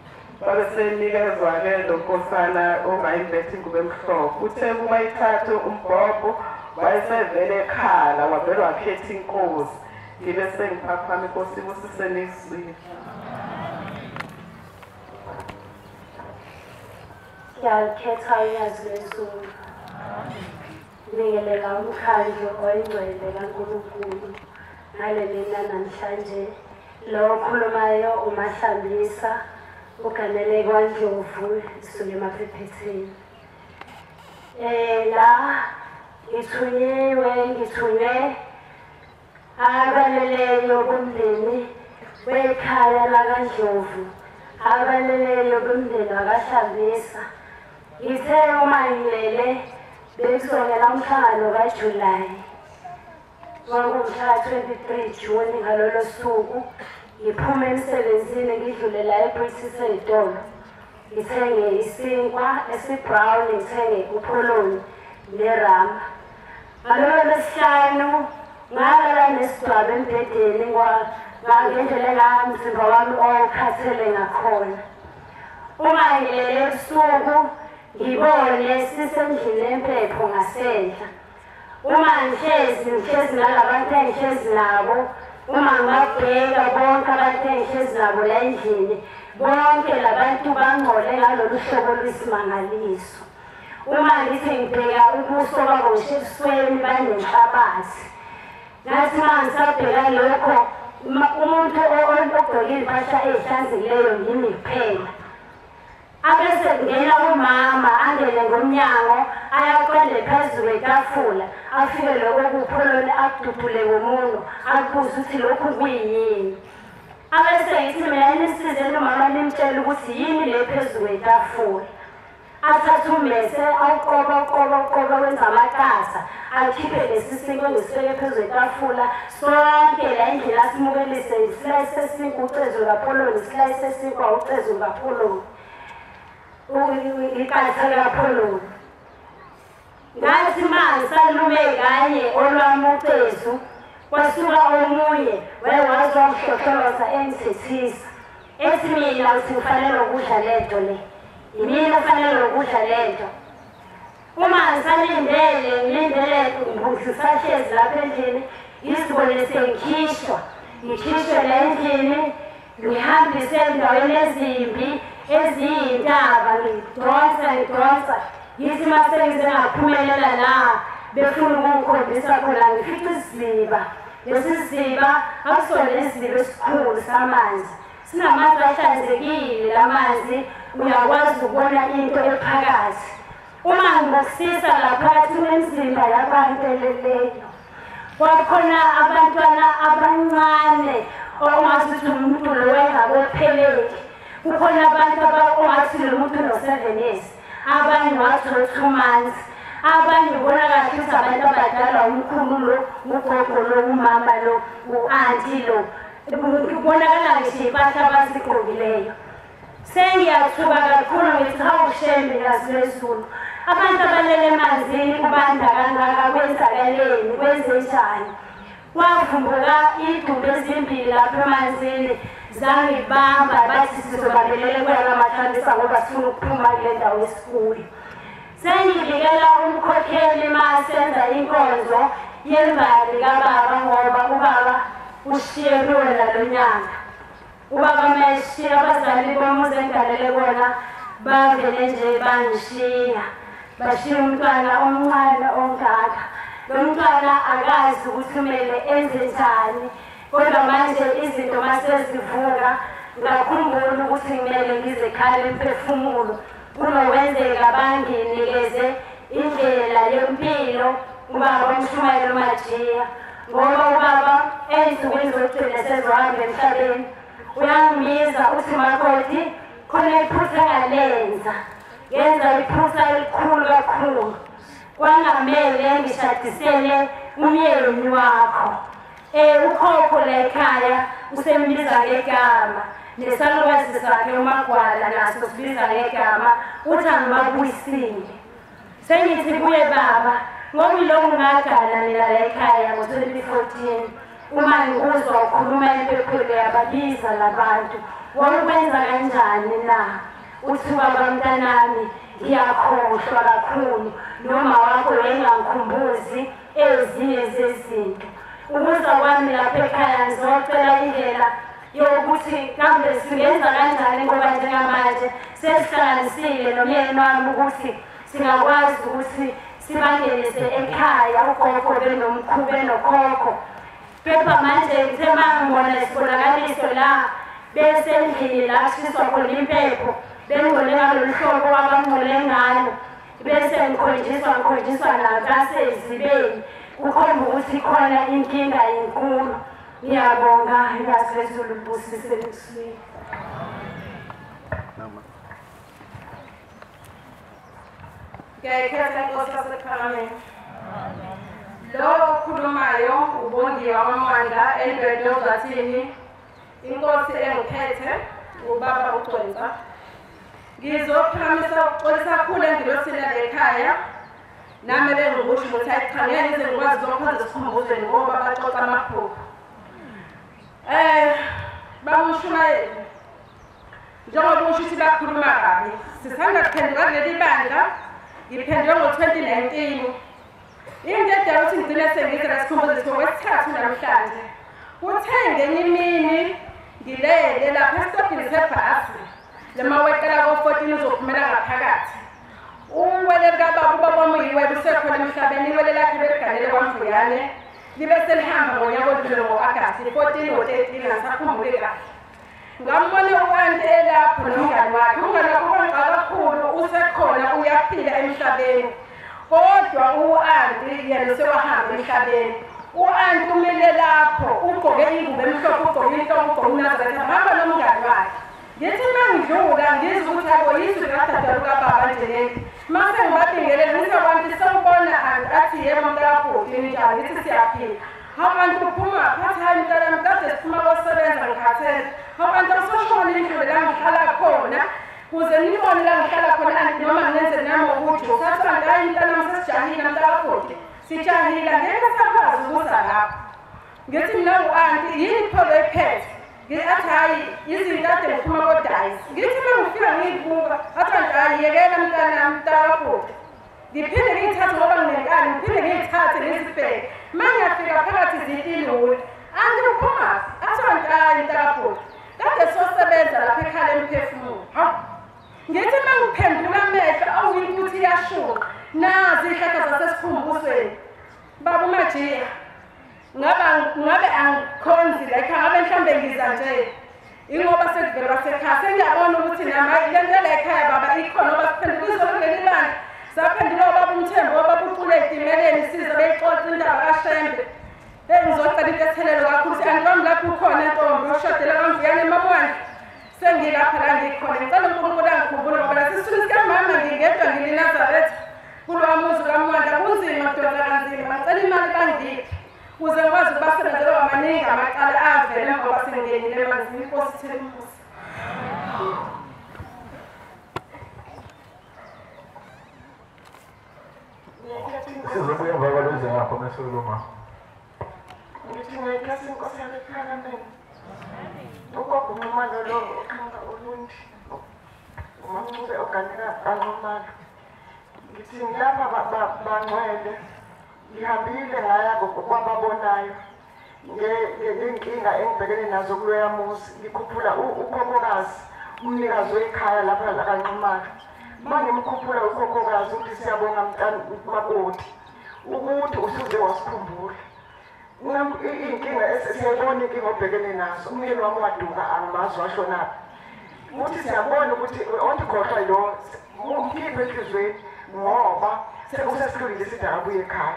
I: Babe senikezwa-ke lo nkosana ongayimbethe ingubo emhlophe. Uthe kuba ithathe umbhobho wayesevele ekhala wavele wakhetha inkosi. Ngibe sengiphaphama inkosi ibusiseni izwile.
J: Siyakhetha uyazi lwezulu. Ngibingelela umkhandlu oyingcwele kaNkulunkulu ngaleli namhlanje. Lo okhulumayo uMahlambisa uganele kwaNdlovu isuke emaphephetheni. La ngithunywe abaleleyo bomndeni wekhaya lakaNdlovu, abaleleyo bomndeni wakaHlambisa. Ngithe uma ngilele bekusongela umhlangano kaJulayi kwakumhla 23 June ngalolo suku. Ngiphume emsebenzini ngidlule la eBritish ey'tolo ngithenge isinkwa esi-brown, ngithenge upholoni nerama. Ngalolo lwesihlanu ngalala nesidwaba embhedeni ngendlela engamzimba wami owawukhathele ngakhona. Uma ngilele ebusuku ngibone sisendlini empepho ngasenhla. Uma ngihlezi nalabantu engihlezi nabo, uma ngibabheka bonke abantu engihlezi nabo la endlini, bonke labantu bangcole ngalolu hlobo lwesimangaliso. Uma ngithi ngibheka ubuso babo ngisho ebusweni banenhlabathi. Ngathi uma ngisabheka lokho, umuntu ogqoke iy'mpahla ey'hlanzekileyo yimi kuphela. Abese kungena umama angene ngomnyango ayaqonde phezu kwetafula afike lokho kupholoni akududule ngomuno akubuze ukuthi lokhu kuyini. Abese ngithi mina nisizeni umama nimtshele ukuthi yini le phezu kwetafula. Athathe ummese awuqoba uqoba uqoba wenza amaqatha akhiphe lesi sinkwa engisibeke phezu kwetafula sonke la endlini asimukelise isilayisi sesinkwa ucezu lukapholoni, isilayisi sesinkwa ucezu lukapholoni, iqatha likapholoni. Ngathi uma ngisalume kanye olwami ucezu kwasuka omunye wayewazi wamhlohloloza engithethisa ethi mina uthi ngifanele ukudla lento le, yimina ofanele ukudla lento. Uma ngisalindele ngilindele ngisahlezi lapha endlini ngizibone sengikhishwa ngikhishwe la endlini ngihambise endaweni ezimbi eziyintaba ngidonsa ngithi uma sengize ngaphumelela la befuna ukungikhombisa khona ngifica isiziba. Lesi siziba akusona isiziba esikhulu samanzi, sinamanzi ahlanzekile la manzi, uyakwazi ukubona into ephakathi. Uma ngibusisa laphakathi kunemizimba yabantu eleleyo, kwakhona abantwana abancane ongathi ukuthi umuntu lo wayengabopheleki. Kukhona abantu ongathi lo muntu no-7 years, abanye wathi 2 months, abanye ubona kahle ukuthi abantu abadala, umkhulu lo, ugogo lo, umama lo, u-anti lo, kubonakala ngisho iy'mpahla abazigqokileyo. Sengiyathuka kakhulu ngithi hawu Shembe Nyazi Lwezulu, abantu abalele emanzini kubanda kangaka kwenzakaleni, kwenzenjani? Kwavumbuka idumbe ezimbili lapha emanzini zangibamba, bathi sizobambelela kuyona mathambisa ngoba sifuna ukuphuma kule ndawo esikuyo. Sengibikela umkhokheli ma senza inkonzo yembali kababa, ngoba ubaba ushiye kuwona lo nyaka. Ubaba meshiya abazali bomuzi engigalele kona bavele nje bangishiya, bashiya umntwana omncane ongaka. Lo mntwana akazi ukuthi kumele enze njani, kodwa manje izinto masezivuka ngakhumbula ukuthi kumele ngize ekhaya lemphefumulo. Kunokwenzeka banginikeze indlela yempilo ubaba uMshumayeli uMajiya, ngoba ubaba ey'nsukwini zokugcina sezohamba emhlabeni uyangibiza uthi makoti, khona iphutha engalenza, ngenza iphutha elikhulu kakhulu, kwangamele ngishadisele umyeni wakho. Ukhokho la ekhaya usembiza ngegama, nesalukazi sakhe uMagwala naso sibiza ngegama, uthi angibabuyisile. Sengithi kuye baba, ngoba ilokhu ngagana mina la ekhaya ngo-2014, uma ngikuzwa ukhuluma empephweni yababiza labantu, wawukwenza kanjani na? Uthi baba mntanami, ngiyakhohlwa kakhulu, noma wakho wayengangikhumbuzi ezinye zezinto. Ukuza kwami lapha ekhaya ngizocela indlela yokuthi kambe singenza kanjani, ngoba njengamanje sesihlanganisile nomyeni wami ukuthi singakwazi ukuthi sibangenise ekhaya ugogo benomkhulu benokhokho. Kepha manje ngithe uma ngibona isibonakaliso la besendlini la kushiswa khona impepho, bengibone ngalolu hlobo abangibone ngalo, bese ngikhonjiswa nasezibeni, kukhomba ukuthi khona inkinga enkulu. Ngiyabonga, Nyazi Lwezulu libusise likuswile.
I: Ngiyayikhetha inkosi yasePhalamende. Lo okhulumayo uBongiwe waMwanda eNdwedwe Ozathini, inkosi engiphethe ubaba uGcwensa. Ngizophakamisa ukuxolisa kakhulu engilosini ekhaya. Nami bengikusho ukuthi hayi cha, ngeke ngize ngikwazi ukukhonza esikhumbuzweni ngoba baxoxa amaphupho. Baba uMshumayeli, njengoba usho ukuthi bakhuluma kabi, sisanda kuphenduka kuleli bandla, ngiphenduke ngo-2019. Into edala ukuthi ngigcine sengize la sikhumbuzo ngokwesithathu namhlanje. Kuthe ngenye imini ngilele lapha esitobhini sebhasi, lema weqela ko-14 uzophumela ngaphakathi. Uwele likababa, ubaba wami uyiwele usekhona emhlabeni, iwele lakhe beliganele kwaMvuyane, libe selihamba ngonyaka odlule ngo-Agasti 14 or 13, angisakhumbuli kahle. Ngambona u-anti elapho nomngani wakhe, umngani wakhe ubangqa kakhulu, usekhona uyaphila emhlabeni, kodwa u-anti yena usewahamba emhlabeni. U-anti umile lapho, ugqoke ingubo emhlophe, ugqoke inhloko, ugqoke umnazaretha, hamba nomngani wakhe. Ngithi uma ngidlula ngizwe ukuthi abo yizwi likadadewabo kababa nje leli. Mase ngibabingelele ngithi abantu sewubona anti, athi yebo mntakabhuti ninjani, ngithi siyaphila. Hawu anti uphuma phathi, hayi mntanami kade siphuma kosebenza ngikhathele. Hawu anti awusoshona indlu la ngihlala khona, kuze nibone la ngihlala khona anti noma ngenze nami ukuthi sathi anti hayi mntanami sesijahile mntakabhuti, sijahile ngeke sakwazi ukuza lapho. Ngithi mina u-anti yini pho lo ephethe? Ngithi hayi izinto kade ngiphuma kodayisi. Ngithi uma ngifika ngiyibuka, athi anti hayi yekela mntanami mntakabhuti. Ngiphinde ngiyithathe ngoba nginenkani, ngiphinde ngiyithathe ngizibheke. Uma ngiyafika phakathi ziyilula. Anti uphumaphi? Athi anti hayi mntakabhuti, kade siyosebenza lapha ekhaya lemphefumulo. Hawu, ngithi uma ngiphendula amehlo awuyinto iyashuka, nazi iy'hlahla zasesikhumbuzweni. Baba uMajiya, ngabe angikhonzi la ekhaya, ngabe mhlawumbe ngiza nje ingoba sekuvele kwasekhaya sengiyabona ukuthi nami le nto la ekhaya baba ikhona, ngoba siphenduka izolo kuleli bandla, saphenduka ubaba uMthembu, ubaba uCule ey'timeleni, size beyixoxa indaba kaShembe. Hey, ngizocela intethelelo kakhulu ukuthi anti wami lapho ukhona ntombi ushadela kwaMvuyane eMamwandla, sengilapha la ngikhona. Ngicela uNkulunkulu angikhumbule ngoba nasisithunzi sikamama ngingedwa ngiliNazaretha kulowa muzi kaMwandla, kunzima kudonsa kanzima. Ngicela imali bangiphe ukuze ngikwazi ukubasebenzela ngoba maningi amacala avele ngoba sengingenile emanzini. Inkosi ithele umusa.
K: Bese lo
I: Ngithi ngiyayikhathi inkosi yami ephakameni. Ugogo uNxumalo lo oqhamuka Ulundi. UMaNcube oganeka kaNxumalo. Ngithi ngilapha bangcwele. Ngihambile ngaya kwababonayo. Ngenkinga engibhekene nazo kuloya muzi. Ngikhuphula ukhokhokazi, umnikazi wekhaya lapha la kaNxumalo. Uma ngimkhuphula ukhokhokazi uthi siyabonga mntana makoti ukuthi usuze wasikhumbula. Inkinga siyayibona inkinga obhekene nazo. Umyeni wami waduka angimazi washonaphi. Ukuthi siyabona ukuthi ondikhohlwa lo umkhiphe enhliziyweni ngoba sekusesilungile sithi akabuye ekhaya.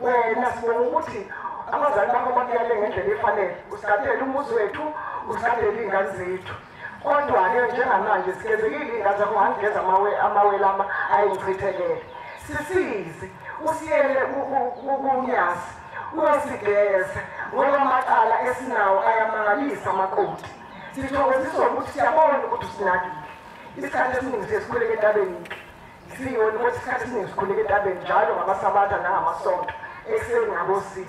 I: Wena sibonga ukuthi abazali bakho bakuyale ngendlela efanele. Usigadele umuzi wethu, usigadele iy'ngane zethu. Kodwa-ke njengamanje sigezekile iy'ngane zakho ngangigeza amawele ama ayingichithelele. Sisize usiyele kunyazi. Uyosigeza ngoba amacala esinawo ayamangalisa makoti. Sithokoziswa ukuthi siyabona ukuthi usinakile. Isikhathi esiningi siye sikhuleke entabeni. Siyona ukuthi isikhathi esiningi sikhuleke entabeni njalo ngamasabatha nangamasonto ekuseni ngabo-6.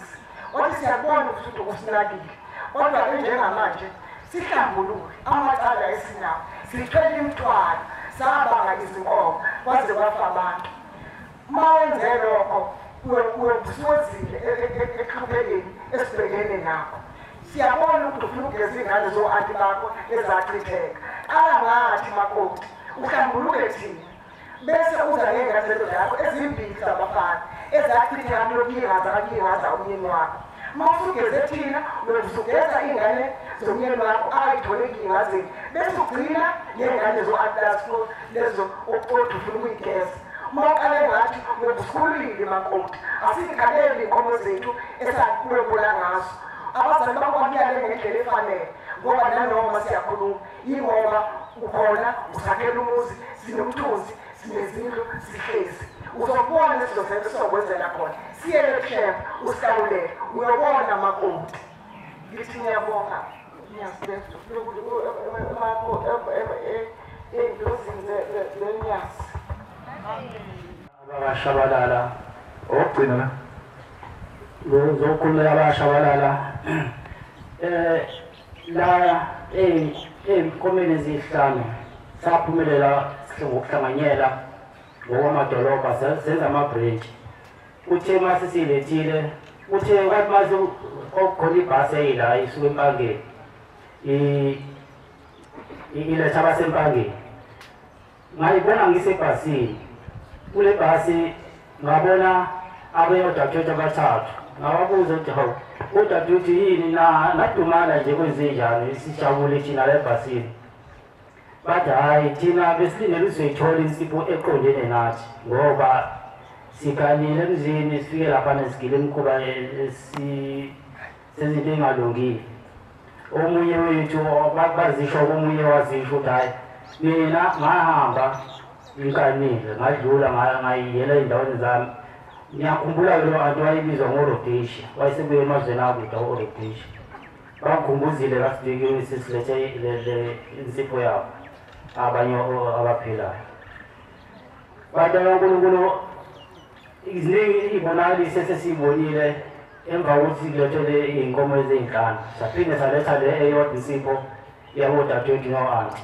I: Kodwa siyabona ukuthi usinakile. Kodwa-ke njengamanje sihlambulule amacala esinawo. Sithwele imithwalo, sabanga izinkomo kwaze kwafa abantu. Uma wenze lokho uyobusiwezile ekuhluphekeni esibhekene nakho. Siyabona ukuthi ufuna ukugeza iy'ngane zo-anti bakho ezachitheka. Qala ngathi makoti, uhlambuluke thina. Bese uza ngey'ngane zendoda yakho ezimbili zabafana ezachitheka kulokuyihaza kakuyihaza umyeni wakho. Uma usugeze thina, uyobe usugeza iy'ngane zomyeni wakho ayithole ekuyihazeni. Bese ugcina ngey'ngane zo-anti lakho lezo okuthi ufuna ukuyigeza. Uma uqale ngathi uyobe usikhululile makoti, asikhaleli iy'nkomo zethu esakulobola ngazo. Abazali bakho bakuyale ngendlela efanele ngoba nanoma siyakhuluma yingoba ukhona usakhela umuzi, sinomthunzi, sinezindlu, sihlezi. Uzobona esizokwenzela khona. Siyele kushemba usihlawulele, uyobona makoti. Ngithi ngiyabonga ey'ndlozini zenyazi.
D: Abashabalala
K: okugcina la
D: lozokhulumela abashabalala la ey'nkomeni ezihlanu saphumelela ngokuhlanganyela ngokwamadolobha senza ama-branch. Uthe mase siyilethile, uthe kwathi mase okukhona ibhasi eyila isuka eMpangeni iletha abaseMpangeni. Ngayibona ngisebhasini. Kule bhasi ngabona abanye odadewethu abathathu. Ngababuza ukuthi hawu, odadewethu yini na nadumala nje kwenzenjani sijabule thina la ebhasini. Bathi hhayi thina besilindele uzoyithola insipho eqondene nathi ngoba siganile emzini sifike laphana sigile imikhuba sezinto ey'ngalungile. Omunye wethu bazisho komunye wazisho ukuthi hhayi mina ngahamba ngikanile ngadlula ngayiyela ey'ndaweni zami. Ngiyakhumbula lo anti wayebizwa ngoRhodesia, wayesebuye emazweni akude uRhodesia. Bangikhumbuzile kasibiki sesilethe le insipho yabo abanye abaphilayo. Bantu bakaNkulunkulu, ziningi iy'bonakaliso esesiyibonile emva kokuthi kulethwe iy'nkomo ezinhlanu. Saphinde saletha le eyodwa insipho yabodadewethu no-anti.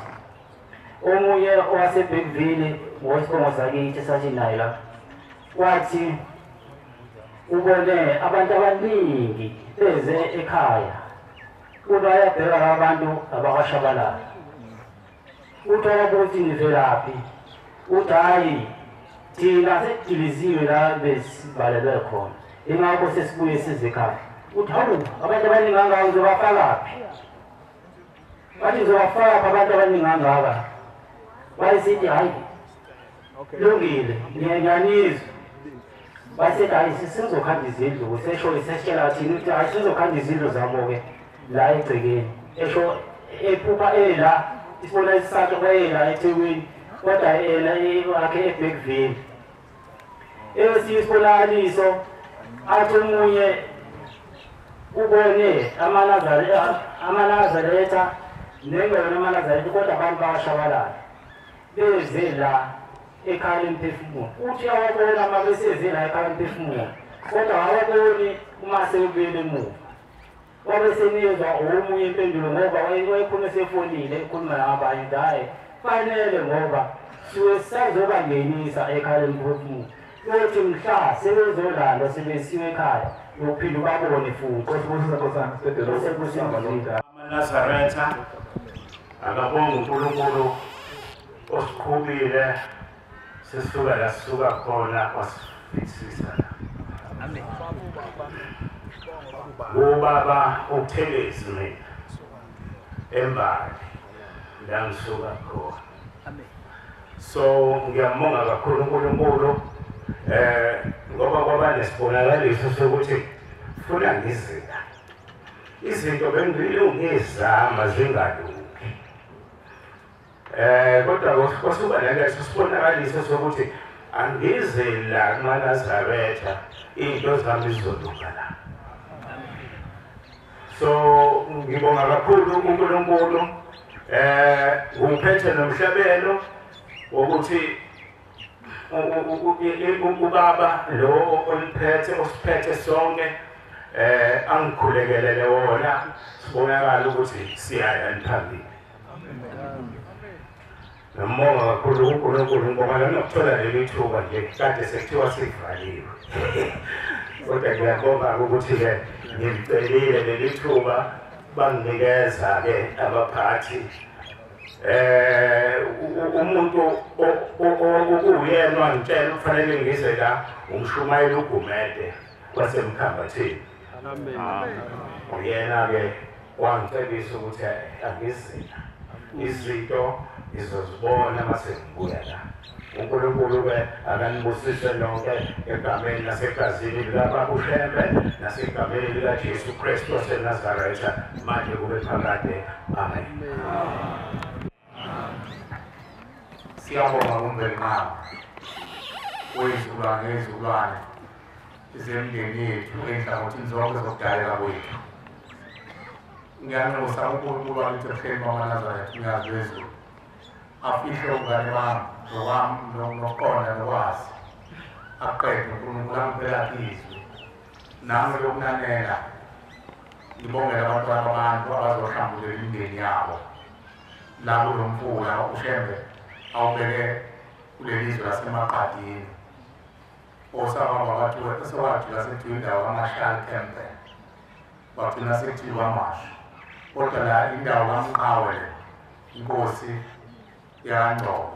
D: Omunye owaseBergville ngowesibongo sakithi esathi naye la wathi ubone abantu abaningi beze ekhaya uthi ayabheka abantu abakashabalala. Uthi wababuza nivelaphi, uthi hhayi thina sediliziwe la besibalelwe khona ingakho sesibuye size ekhaya. Uthi hawu, abantu abaningi kangaka ngizobafakaphi? Bathi ngizobafakaphi abantu abaningi kangaka? Wayesithi hhayi lungile, ngiyanizwa. Basethi hhayi sizokhanda izindlu, sesho sesitshela thina ukuthi hhayi sizokhanda izindlu zabo-ke la egcekeni. Esho ephupha ela isibona isakhe kwayela eThekwini kodwa ela wakhe eBergville. Esinye isibonakaliso athi omunye ubone amaNazaretha nengeyona amaNazaretha kodwa abantu bayashabalala beze la ekhaya lemphefumulo. Uthi awabona uma beseze la ekhaya lemphefumulo
K: Kodwa awaboni uma sebuyele emuva. Wabe senikezwa omunye impendulo ngoba wayekhuluma esefonile ekhuluma nabanye hayi fanele ngoba suke sazobangenisa ekhaya lemphefumulo. Kuyothi mhla sebezolandwa sebesiwe ekhaya uyophinde ubabone futhi.
E: AmaNazaretha akabonga uNkulunkulu osiqhubile sisuka la sisuka khona wasifikisa la.
C: Amen.
E: Ubaba uButhelezi mina embali la ngisuka khona.
C: Amen.
E: So ngiyambonga kakhulu uNkulunkulu ngoba kwaba nesibonakaliso sokuthi funa ngizila izinto bengilungizama zingalungi. Kodwa kwasuka naleso sibonakaliso sokuthi angize la kumaNazaretha into zami zizolunga la. So ngibonga kakhulu uNkulunkulu ngiphethe nomhlabelo wokuthi ubaba lo oliphethe osiphethe sonke angikhulekelele wona sibonakala ukuthi siyaya phambili. Ngiyambonga kakhulu uNkulunkulu ngoba nokuthola leli thuba nje kade sekuthiwa sivaliwe. Kodwa ngiyabonga ukuthi-ke ngilicelile leli thuba banginikeza-ke abaphathi. Umuntu okuyena wangitshela kufanele ngize la umshumayeli uGumede waseMkhambathini. Uyena-ke wangicebisa ukuthi angizila izinto ngizozibona mase ngibuya la. uNkulunkulu-ke akanibusise nonke egameni nasegazini likaBaba uShembe nasegameni likaJesu Kristu waseNazaretha manje kube phakade. Amen.
L: Siyabonga kuMvelinqangi wezizukulwane ngezizukulwane zemindeni yethu ey'nhlangothini zonke zokudaleka kwethu. Ngiyanxusa uNkulunkulu wakithi ebuhleni bamaNazaretha uNyazi lwezulu afihle ubungane bami nokwami nokuqonda nokwazi aqede uNkulunkulu angiphe lakhe izwi nami lokunanela ngibongele abantwana babantu abazohlambulela imindeni yabo la kulo mfula uShembe awubeke kuleli zwe laseMaqadini osawajula sekuthiwa indawo kaMarshall Campbell bagcina sekuthiwa kwaMashu kodwa la indawo kaMqhawe le inkosi yaNgcobo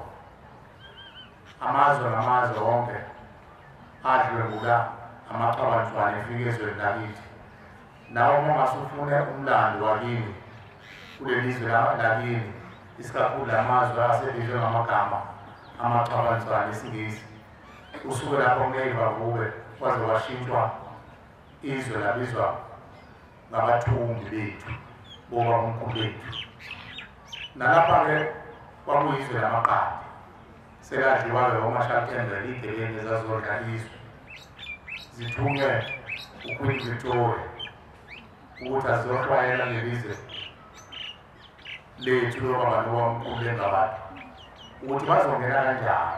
L: amazwe ngamazwe wonke adlwengula amaxabantwana efika ezweni lakithi. Nawe uma ungase ufune umlando wakini kuleli zwe lakini isikakhulu lamazwe asebizwe ngamagama amaxabantwana esiNgisi usuke lapho ngeke bavuke kwaze kwashintshwa izwe labizwa ngabathumbi bethu bobabamkhulu bethu. Nalapha-ke kwakuyizwe lamaqadi sekadliwa-ke oMarshall Campbell iy'gebengu ezazodla izwe zithunywe uQueen Victoria ukuthi azizohlwayela lelizwe lethu lobaba nobamkhulu bengabantu ukuthi bazongena kanjani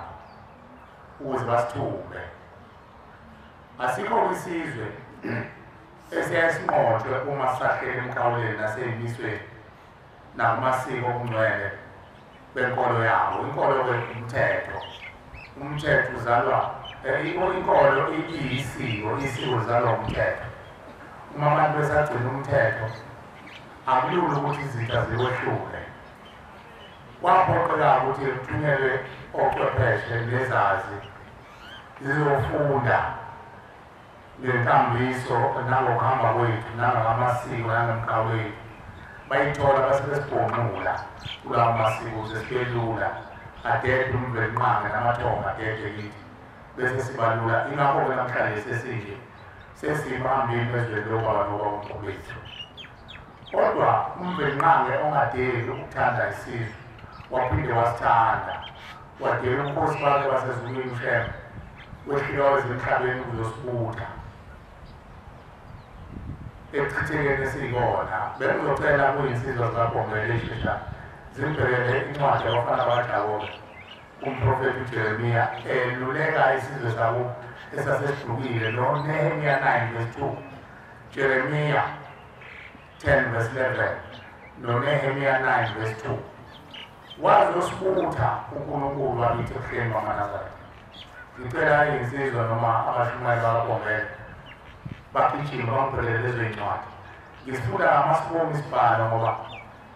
L: ukuze basithumbe. Asikho kwisizwe esiyaye sinqotshwe uma sisahlele emkhawuleni nasey'misweni nakumasiko okungcwele benkolo yabo. Inkolo-ke umthetho, umthetho uzalwa inkolo iyisiko, isiko lizalwa umthetho. Uma abantu besagcina umthetho akulula ukuthi izitha zikwehlule. Kwaphoqeka ukuthi kuthunyelwe ochwepheshe nezazi zizofunda ngenkambiso nangokuhamba kwethu nangamasiko nangemkhawulo yethu. Bayithola base besibhonqula kulawo masiko ukuze sibelula adede uMvelinqangi namathongo adede kithi bese sibalula. Ingakho-ke namhlanje sesinje sesibambile ezweni lobaba nobabamkhulu bethu. Kodwa uMvelinqangi ongadeli ukuthanda isizwe waphinde wasithanda wadela ubukhosi bakhe basezulwini uShembe wehlika weza emhlabeni ukuzosibutha ekuchithekeni esiyikona. Bengizocela kuyinsizwa zikaBhongele eshesha zimbhekele incwadi yabafana bakaJakobe Umprofeti uJeremiya eluleka isizwe sabo esasehlukile noNehemiya 9 verse 2, Jeremiya 10 verse 11 noNehemiya 9 verse 2. Wazosibutha uNkulunkulu wakithi ebuhleni bamaNazaretha. Ngicela iy'nsizwa noma abashumayeli bakaBombela bagijime bangiphelele lezo y'ncwadi. Ngisifunda ngamasibomu isibhalo ngoba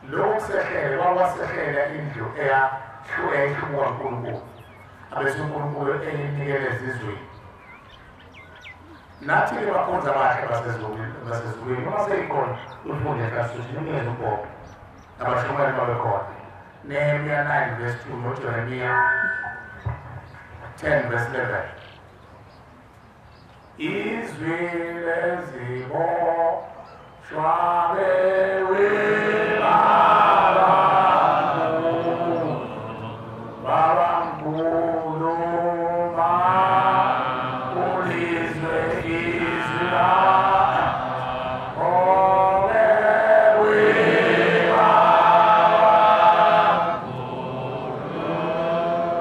L: lokhu kusehlele kwakwasehlela indlu eyahluka uNkulunkulu abese uNkulunkulu eyinikele ezizweni. Nathi-ke bakhonza abahle basezulwini uma seyikhona ufunde eklasini nimnikeze umbhobho nabashumayeli babekhona. Nehemiya 9 verse 2 noJeremiya 10 verse 11. Izwi leziboshwa bewibaba baba mkhulu ma ulizwe izwi lakho bewibaba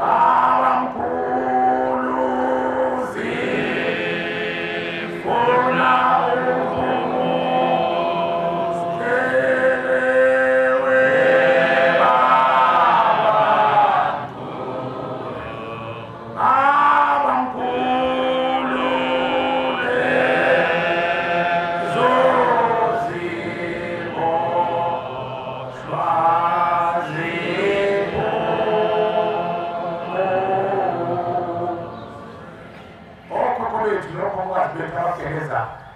L: baba mkhulu zifuna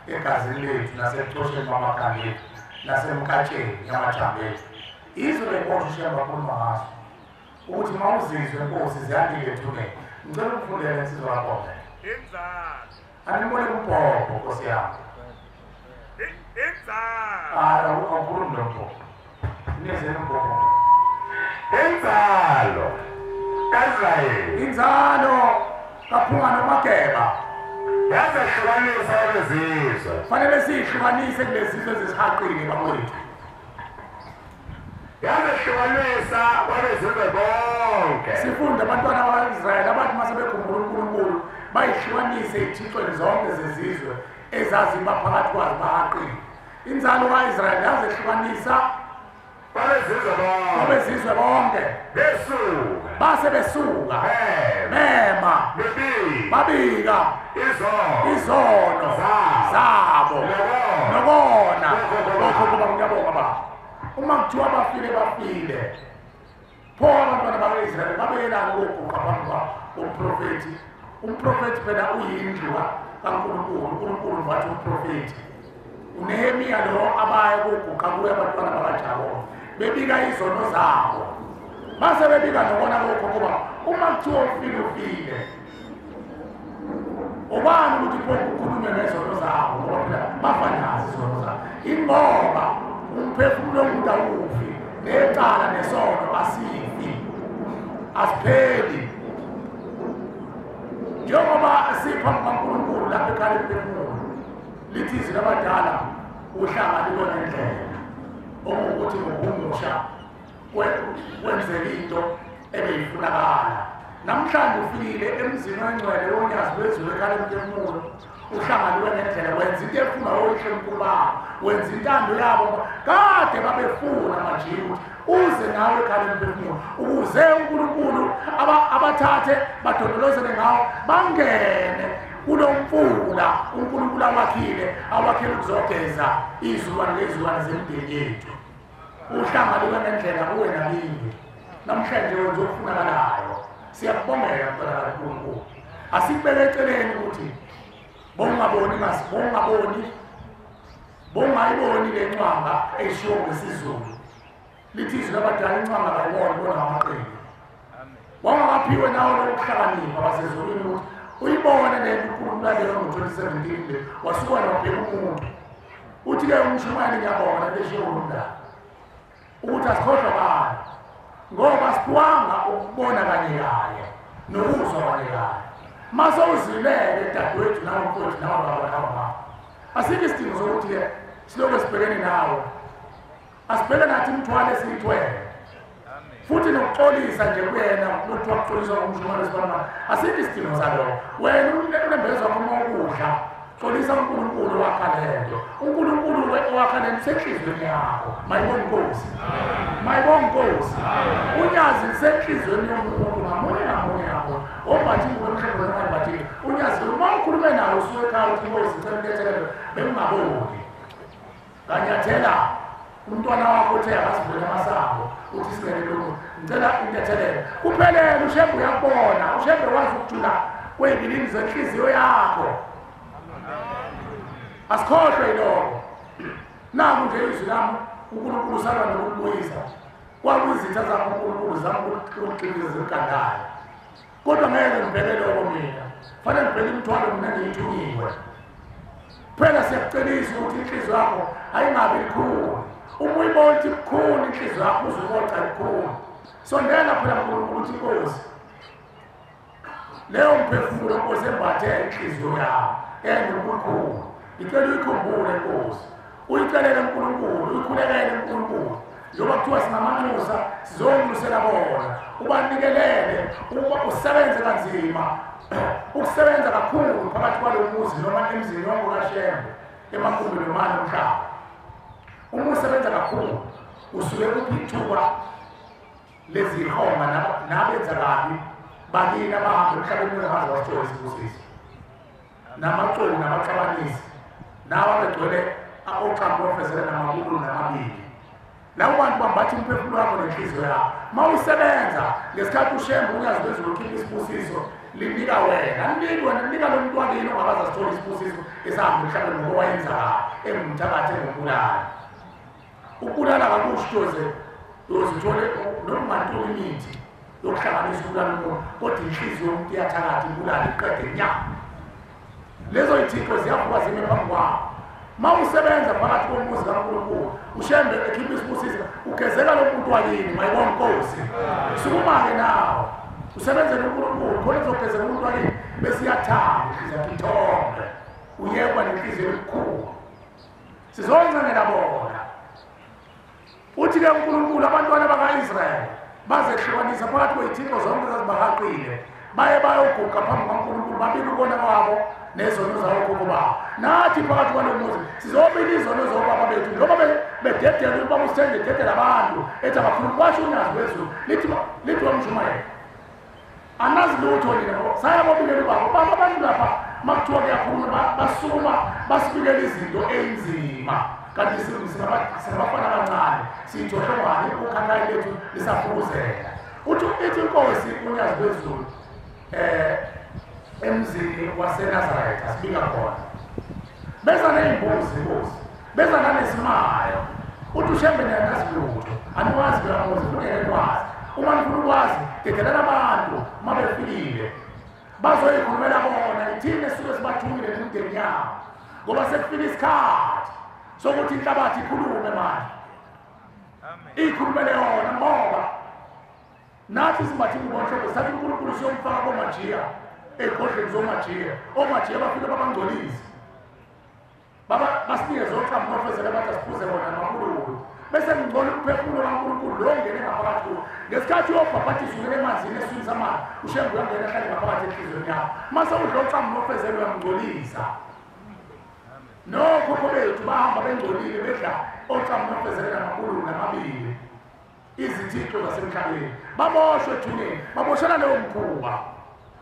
L: egazini lethu nasekuxosheni kwamakhanda ethu nasemkatsheni yamathambo ethu. Izwe lenkosi uShembe akhuluma ngaso ukuthi uma uzizwe inkosi ziyandile ethuneni. Ngicela ukufundela insizwa kaBombela. Animbone umbhobho nkosi yami. Hayi, awukhulumi lo mbhobho. Nizeni umbhobho.
E: Inzalo kaIsrayeli,
L: inzalo kaPhunga noMageba
E: yazehlukanisa kulezizwe.
L: Fanele siyihlukanise kulezizwe ezisihaqile bakwethu.
E: Yazehlukanisa kwabezizwe bonke.
L: Sifunde abantwana bakwa-Israyeli abathi uma sebekhumbula uNkulunkulu bayihlukanise ey'thixweni zonke zezizwe ezaziba phakathi kwazo bahaqile. Inzalo ka-Israyeli yazehlukanisa kwabezizwe bonke.
E: Besuka
L: base besuka mema babika izono zabo nokona okhokho babo. Ngiyabonga baba. Uma kuthiwa bafile bafile, pho abantwana baka-Israyeli babeyelani ukuguqa phambi komprofethi? Umprofethi phela uyindlu kaNkulunkulu. uNkulunkulu wathi umprofethi uNehemiya lo abaye kuguqa kuye abantwana bakaJakobe bebika izono zabo base bebika nokona kokhokho babo. Uma kuthiwa ufile ufile, ubani ukuthi pho ukhulume ngezono zabo? Ngoba phela bafa nazo izono zabo. Ingoba umphefumulo womuntu awufi, necala nesono asifi, asipheli. Njengoba siphambi kukaNkulunkulu lapha ekhaya lemphefumulo lithi izwi labadala uhlanga lubona indlela okuwukuthi ngokuhumusha kwenzeka into ebeyifunakala. Namhlanje ufikile emzini ongcwele wonyazi lwezulu ekhaya lemphefumulo, uhlanga liwe ngendlela, wenza into efunwa oyihlomkhulu babo, wenza intando yabo kade babefuna manje ukuthi uze nawe ekhaya lemphefumulo ukuze uNkulunkulu abathathe badondolozele ngawo bangene kulo mfula uNkulunkulu awakhile ukuzogeza izizukulwane ngezizukulwane zemindeni yethu. Uhlanga liwe ngendlela kuwe nakimi. Namhlanje wenza okufunakalayo. Siyakubongela mntwana kaNkulunkulu. Asikubeke eceleni ukuthi bongayiboni le ncwanga eshiwo ngesiZulu. Lithi izwi labadala incwanga kayiboni bona ngamaqembu. Wangakaphiwe nawo lokuhlakanipha basezulwini ukuthi uyibone le nto uNkulunkulu aleyo ngo-2017 le wasuka wabheka umuntu. Uthi-ke umshumayeli ngiyabonga lento eshiwo ngumndala ukuthi asikhohlwa bani ngoba siphiwanga ukubona kanye kanye nokuzwa kanye kanye. Mase uzilele dadewethu nawe mfowethu nawe baba nawe mama, asikho isidingo sokuthi-ke silokhu sibhekene nawe. Asibheke nathi imithwalo esiyithwele. Futhi nokuxolisa nje kuyena ukuthi wakuxolisa umshumane sibana asikho isidingo salokho. Wena unembeza wakho uma ukudla xolisa uNkulunkulu wakha lento. uNkulunkulu wakha lento senhliziyweni yakho. Mayibonge Nkosi. Mayibonge Nkosi. Unyazi senhliziyweni yomuntu ngamunye ngamunye yakho. Ombathi ngomhlaba noma unyazi uma ukhulume nawe usuke ekhaya uthi Nkosi ngicela unethelele bengingaboni. Kanyathela umntwana wakho uthe akasivule amasango uthi singene lokho ngicela unethelele. Kuphelele uShembe uyakubona, uShembe wazi ukujula kwezibilini zenhliziyo yakho. Asikhohlwe yilokho. Naku nje izwi lami uNkulunkulu usalwa nokubuyisa. Kwakuyizitha zakho uNkulunkulu zama ukuqinisa zimgandayo. Kodwa ngeke ngibheke lokho mina. Fanele ngibheke imithwalo mina ngiyithunyiwe. Phela siyakucelisa ukuthi inhliziyo yakho ayingabi likhulu. Uma uyibona ukuthi ibukhulu inhliziyo yakho uzokoca likhulu. Sondela phela uNkulunkulu uthi Nkosi. Leyo mphefumulo Nkosi embathe inhliziyo yakho engubukhulu. Ngicela uyikhumbule Nkosi. Uyicelele uNkulunkulu, uyikhulekele uNkulunkulu. Njengoba kuthiwa singamanxusa sizonxusela bona. Ubanikelele, uma usebenze kanzima, ukusebenza kakhulu phakathi kwalo muzi noma emzini wonke kaShembe, emagumbini omane omhlaba. Uma usebenza kakhulu, usuke kuphi ithuba lezihonga nabenza kabi bakini abahamba emhlabeni bengaze basithole isibusiso. Namaxoki namaxabanisi nawa begcwele oxamu ofezele namakhulu namabili. Labo bantu bambatha umphefumulo wakho nenhliziyo yakho. Uma usebenza ngesikhathi uShembe unyazi lwezulu ukhipha isibusiso linika wena, linika wena, linika lo muntu wakini ongakaze asithole isibusiso esahamba emhlabeni ngoba wayenza kabi, engumthakathi engumbulali. Ukubulala kakusho nje uyozithole noma ungantoli imithi yokuhlanganisa ukubulala umuntu, kodwa inhliziyo yomuntu iyathakatha ibulale iqede nya. Lezo yithixo ziyavuka zime phambi kwakho. Uma usebenza phakathi komuzi kaNkulunkulu, uShembe ekhipha isibusiso, ugezeka lo muntu wakini, mayibonge Nkosi. Sukuma-ke nawe, usebenzele uNkulunkulu, khona uzogezeka umuntu wakini, bese iyathamba inhliziyo yakho ithombe, uyekwa nenhliziyo elikhulu. Sizoncengela bona. Uthi-ke uNkulunkulu abantwana baka-Israyeli bazehlukanisa phakathi kwey'thixo zonke ezazibahaqile, baye bayoguqa phambi kwaNkulunkulu babike ukona kwabo nezono zawokhokho babo. Nathi phakathi kwalo muzi sizobika izono zobaba bethu njengoba bededela ubaba uSithenge ededela abantu ethi abakhulumi kwasho unyazi lwezulu lithi wamshumayela anazi lutho nina. Saya bobikela ubaba, baba abantu lapha makuthiwa kuyakhulunywa basukuma basibikela izinto ey'nzima kanti singabafana abancane siyithohlongwane ukhakhayi lethu lisafukuzela. Uthi ithi inkosi unyazi lwezulu emzini waseNazaretha sibika khona beza ney'mbuzi inkosi, beza nanesimayo. Uthi uShembe niyanazi lutho, aniwazi kuyamuzi, kungeke nikwazi. Uma nifuna ukwazi dedelana abantu uma befikile bazoyikhulumela bona, ithini esuke sibathumile nemindeni yabo, ngoba sekufika isikhathi sokuthi inhlabathi ikhulume manje, ikhulumele yona. Ngoba nathi simbathe ingubo enhloko sathi uNkulunkulu siyomfaka komajiya ey'godleni zomajiya. Omajiya bafike babangcolise, basinikeze oxamu nofezele bathi asiphuze bona namankulunkulu, bese ngingcola umphefumulo kaNkulunkulu lo ongene ngaphakathi kuwo. Ngesikhathi uyobhabhathiswa ungene emanzini esiswini samanzi, uShembe uyangena ahlale ngaphakathi enhliziyweni yakho. Mase udla oxamu nofezele uyamngcolisa. Nokhokho bethu bahamba bengcolile bedla oxamu nofezele namankulunkulu namabili, izithixo zasemhlabeni. Baboshwe ethuneni, baboshela leyo mkhuba.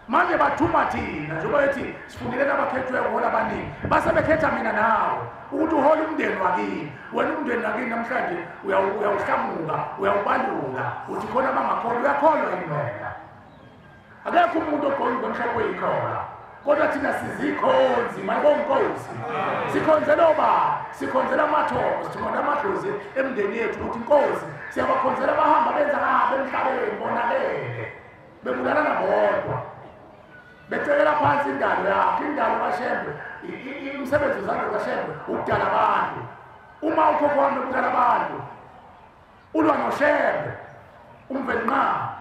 L: Manje bathuma thina njengoba bethi sifundile nabakhethwe ukuhola abaningi, base bekhetha mina nawe ukuthi uhole umndeni wakini. Wena umndeni wakini namhlanje uyawuhlamuka, uyawubalula, uthi khona abangakholwa. Uyakholwa yini wena? Akekho umuntu ogqoka ngomhlaba oyikholwa, kodwa thina sizikhonzi. Mayibonge Nkosi. Sikhonzela obaba, sikhonzela amathongo, sikhonzela amadlozi emndeni yethu ukuthi Nkosi siyabakhonzela abahamba benza kabi emhlabeni, bonakele bebulalana bodwa, becekela phansi indalo yakhe. Indalo kaShembe, imisebenzi wezandla kaShembe ukudala abantu. Uma ukhokho wami ukudala abantu, ulwa noShembe uMvelinqangi.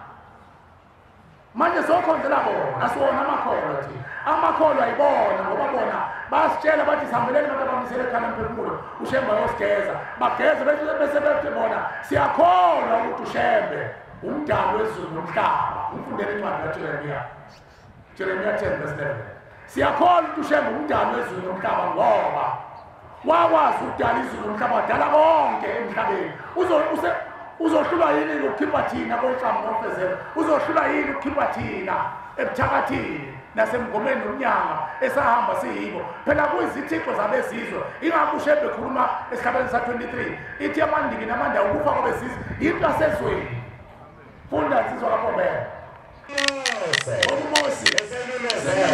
L: Manje sokhonzela bona, asiwona amakholwa thina. Amakholwa ayibona ngoba bona basitshela bathi sihambeleni abantu abamisele ekhaya emphefumulo, uShembe ayosigeza. Bageze bese bethi bona siyakholwa ukuthi uShembe umdali wezulu nomhlaba. Ufundele incwadi kaJeremiya, Jeremiya 10 verse 11. Siyakholwa ukuthi uShembe umdali wezulu nomhlaba ngoba wakwazi ukudala izulu nomhlaba, wadala konke emhlabeni. Uzohlulwa yini ukukhipha thina koxamu nofezela? Uzohlulwa yini ukukhipha thina ebuthakathini nasemngomeni nomnyanga esahamba siyibo? Phela kuyizithixo zabezizwe. Ingakho uShembe ekhuluma esihlabeni sa-23 ithi amandiki namandawo ukufa kwabezizwe yinto yasezweni. Funda insizwa kaPombela. UMose esememezela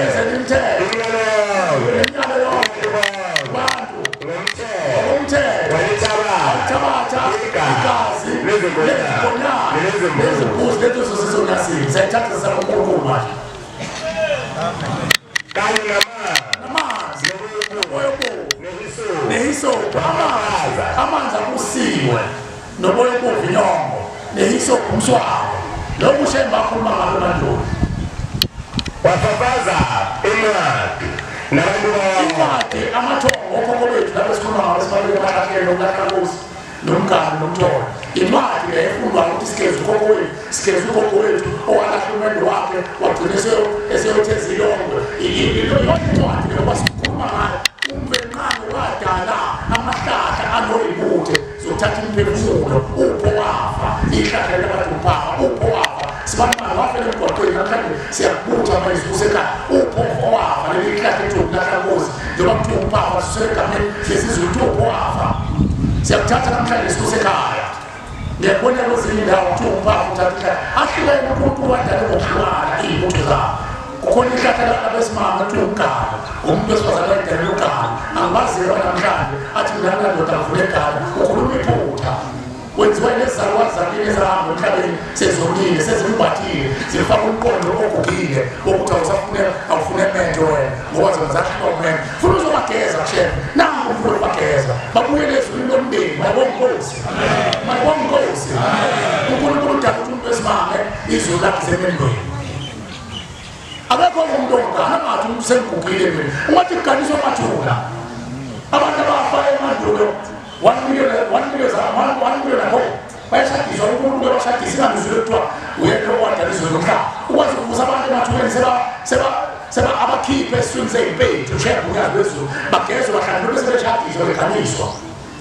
L: yonke abantu ngomthetho walithabatha igazi lezinkonyane nezimbuzi lezo zizonasini sayithatha sakuNkulunkulu manje
E: kanye
L: namanzi noboya nehisophu. Amanzi akusiwe noboya obomvu inyongo nehisophu umswabo. Lokhu uShembe akhuluma ngalo mandulo.
E: Wafafaza incwadi nabantu
L: incwadi amathongo okhokho bethu lapho sikhuluma ngabo sibalule emahlahleni nokulahlankosi nomgani nomtholo. Incwadi le efundwayo ukuthi sigeze ukhokho wethu, sigeze ukhokho wethu owalahla umendo wakhe wagcina eseyotheza ilongwe. Yonke incwadi le ngoba sikhuluma ngayo uMvelinqangi wadala amahlahla anoyibuthe zokuthatha imiphefumulo. Upho wafa ihlahla labaduphaka, upho wafa sibantwana wafela emgwaqweni namhlanje siyakubutha manje usekhaya. Upho wafa leli hlahla ethu lahlankosi njengoba kuthiwa umphafa sisegameni lesizulu kuthiwa upho wafa siyakuthatha namhlanje sikusekhaya. Ngiyakubona kwezinye indawo kuthiwa umphafa uthatha ihlahla. Ahlukene uNkulunkulu wadale ngokuhlukana iy'butho zabo. Kukhona ihlahla labesimame kuthiwa umgano, umuntu wesifazane wayedalele ugano. Angibaziwa namhlanje athi mina ndoda ngivule egano, ukhuluma iphutha. Wenziwa nezalukwazi zakini ezahamba emhlabeni sezonile, sezimbathile, zifaka umqondo ogugile wokuthi awufune mendo wena ngoba zona zahlulwa umendo. Funa uzobageza Shembe, nangu ufuna ukubageza babuyele ezulwini lomndeni. Mayibonga iNkosi, mayibonga iNkosi. uNkulunkulu udala ukuthi umuntu wesimame izulu lakhe lisemendweni. Akekho umuntu ongana ngathi umuntu sengigugile mina. Ungathi kuganiswa amathuna abantu abafa emandulo 1 million ago bayashadiswa uNkulunkulu uyabashadisa ingangizwile kuthiwa uyena owadala izulu nomhlaba. Ukwazi ukuvusa abantu emathuneni seba abakhiphe esiswini sey'mpethu uShembe unyazi lwezulu bagezwe bahlangane bese beshadiswa beganiswa.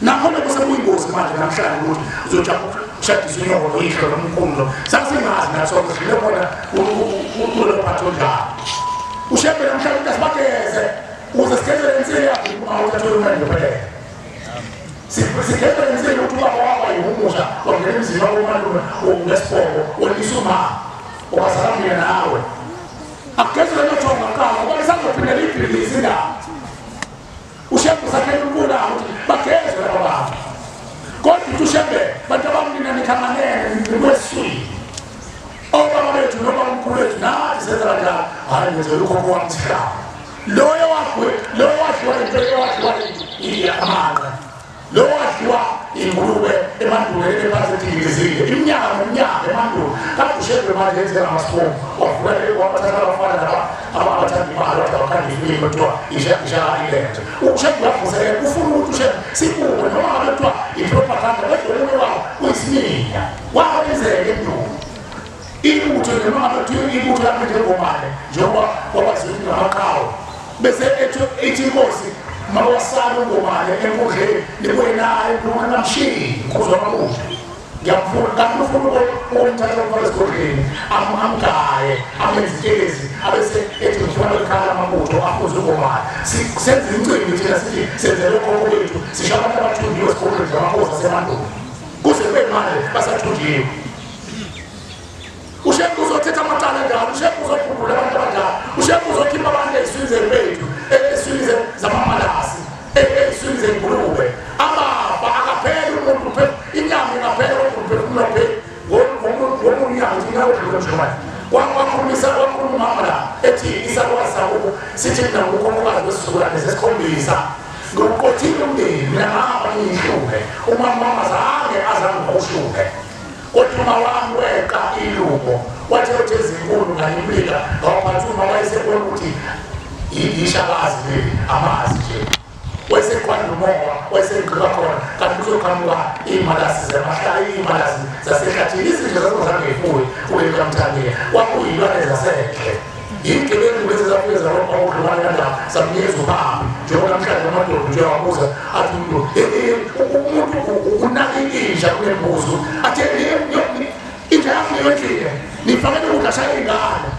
L: Nakhona kusekuyingozi manje namhlanje ukuthi uzoshadiswa inyoko noyihlo nomkhulu. Sasingazi naso sidlule khona kulo phatho njalo. uShembe namhlanje ukuthi asibageze ukuze sigezele insili yakhe uma uthathe umendo phela. Sigezele insili ukuthi ubaba wakho ayihumusha wangena emzini wakho umalume ngesibongo wonisa uma owazala mina nawe. Akugezele nothongo kuqala ngoba isazophindela ibhilisi indaba. uShembe usakhela umfula ukuthi bagezwe laba bantu. Kodwa uthi uShembe bantu abamnina nikhanganene nikweswini. Obaba bethu noma umkhulu wethu nathi senza kanjalo. Hhayi ngenzela ukhokho wami sihlaba. Loyo wadliwa into owadliwa amanqe. Loyo wadliwa ingulube emandulo ephansi edingilizile. Iminyaka neminyaka emandulo. Kanti uShembe manje yenze amasibomu. Wavuka wabathatha abafana laba abathanda imali wathi abakhanda ifilimu kuthiwa ishaka ilenze. uShembe uyavuselela ufuna ukuthi uShembe sibuke noma ngabe kuthiwa ipropaganda kodwa omunye wawo uyisiminya. Wawenzeka endulo. Ibutho noma ngabe kuthiwa ibutho laphethe ngomane njengoba kwabaziwa ukuthi ngamaqhawe. Bese ethi inkosi mawasala ungomane enkundleni nibuye naye ngamshiyi kuzwa amabutho. Ngiyamfuna kanti ufuna ukumthatha umfana esigodleni amgaye amenze intelezi abese ethi ngifuna ukukhala amabutho afuze ungomane. Senze imicimbi thina sithi senzele ukhokho bethu sisho abantu abathunjiwe esigodlweni zamakhosi asemandulo. Kuze kube manje basathunjiwe. uShembe uzothetha amacala njalo, uShembe uzokhumbula abantu abanjalo, uShembe uzokhipha abantu eziswini zempethu, eziswini zamamalasi, eziswini zengulube. Amafa akapheli umuntu phela inyama ingaphela kodwa umphefumulo awupheli. Ngomunye unyaka udlule nje manje. Wakhulumisa wakhuluma umama la ethi isakwazi sakubo sithi mina ngukhokhokazi wesizukulwane sesikhombisa. Ngokuqothile umndeni mina ngahamba ngiyihluke. Umama zange azangikhushuke. Kodwa uma wami weqa ilubo wathi uthi ezinkulu ngayimlika ngawaphathi uma wayesebona ukuthi ishakazi leli amazi nje wayeseqwanda umoya wayesengqika khona kanti kuzoqhamuka Imalasi zemahlaya, imalasi zasehlathini, izinto zazingazange kuleli kaMthaniya, kwakuyilwane zasendle. Iyigebengu lezi zafike zarobha odlubane kanjalo, zamnikeza ubaba. Njengoba namhlanje amadoda nje uyawabuza athi umuntu umuntu unaka inja kunembuzi athi inja yakho yondlile nifakele ukudla shaya ingane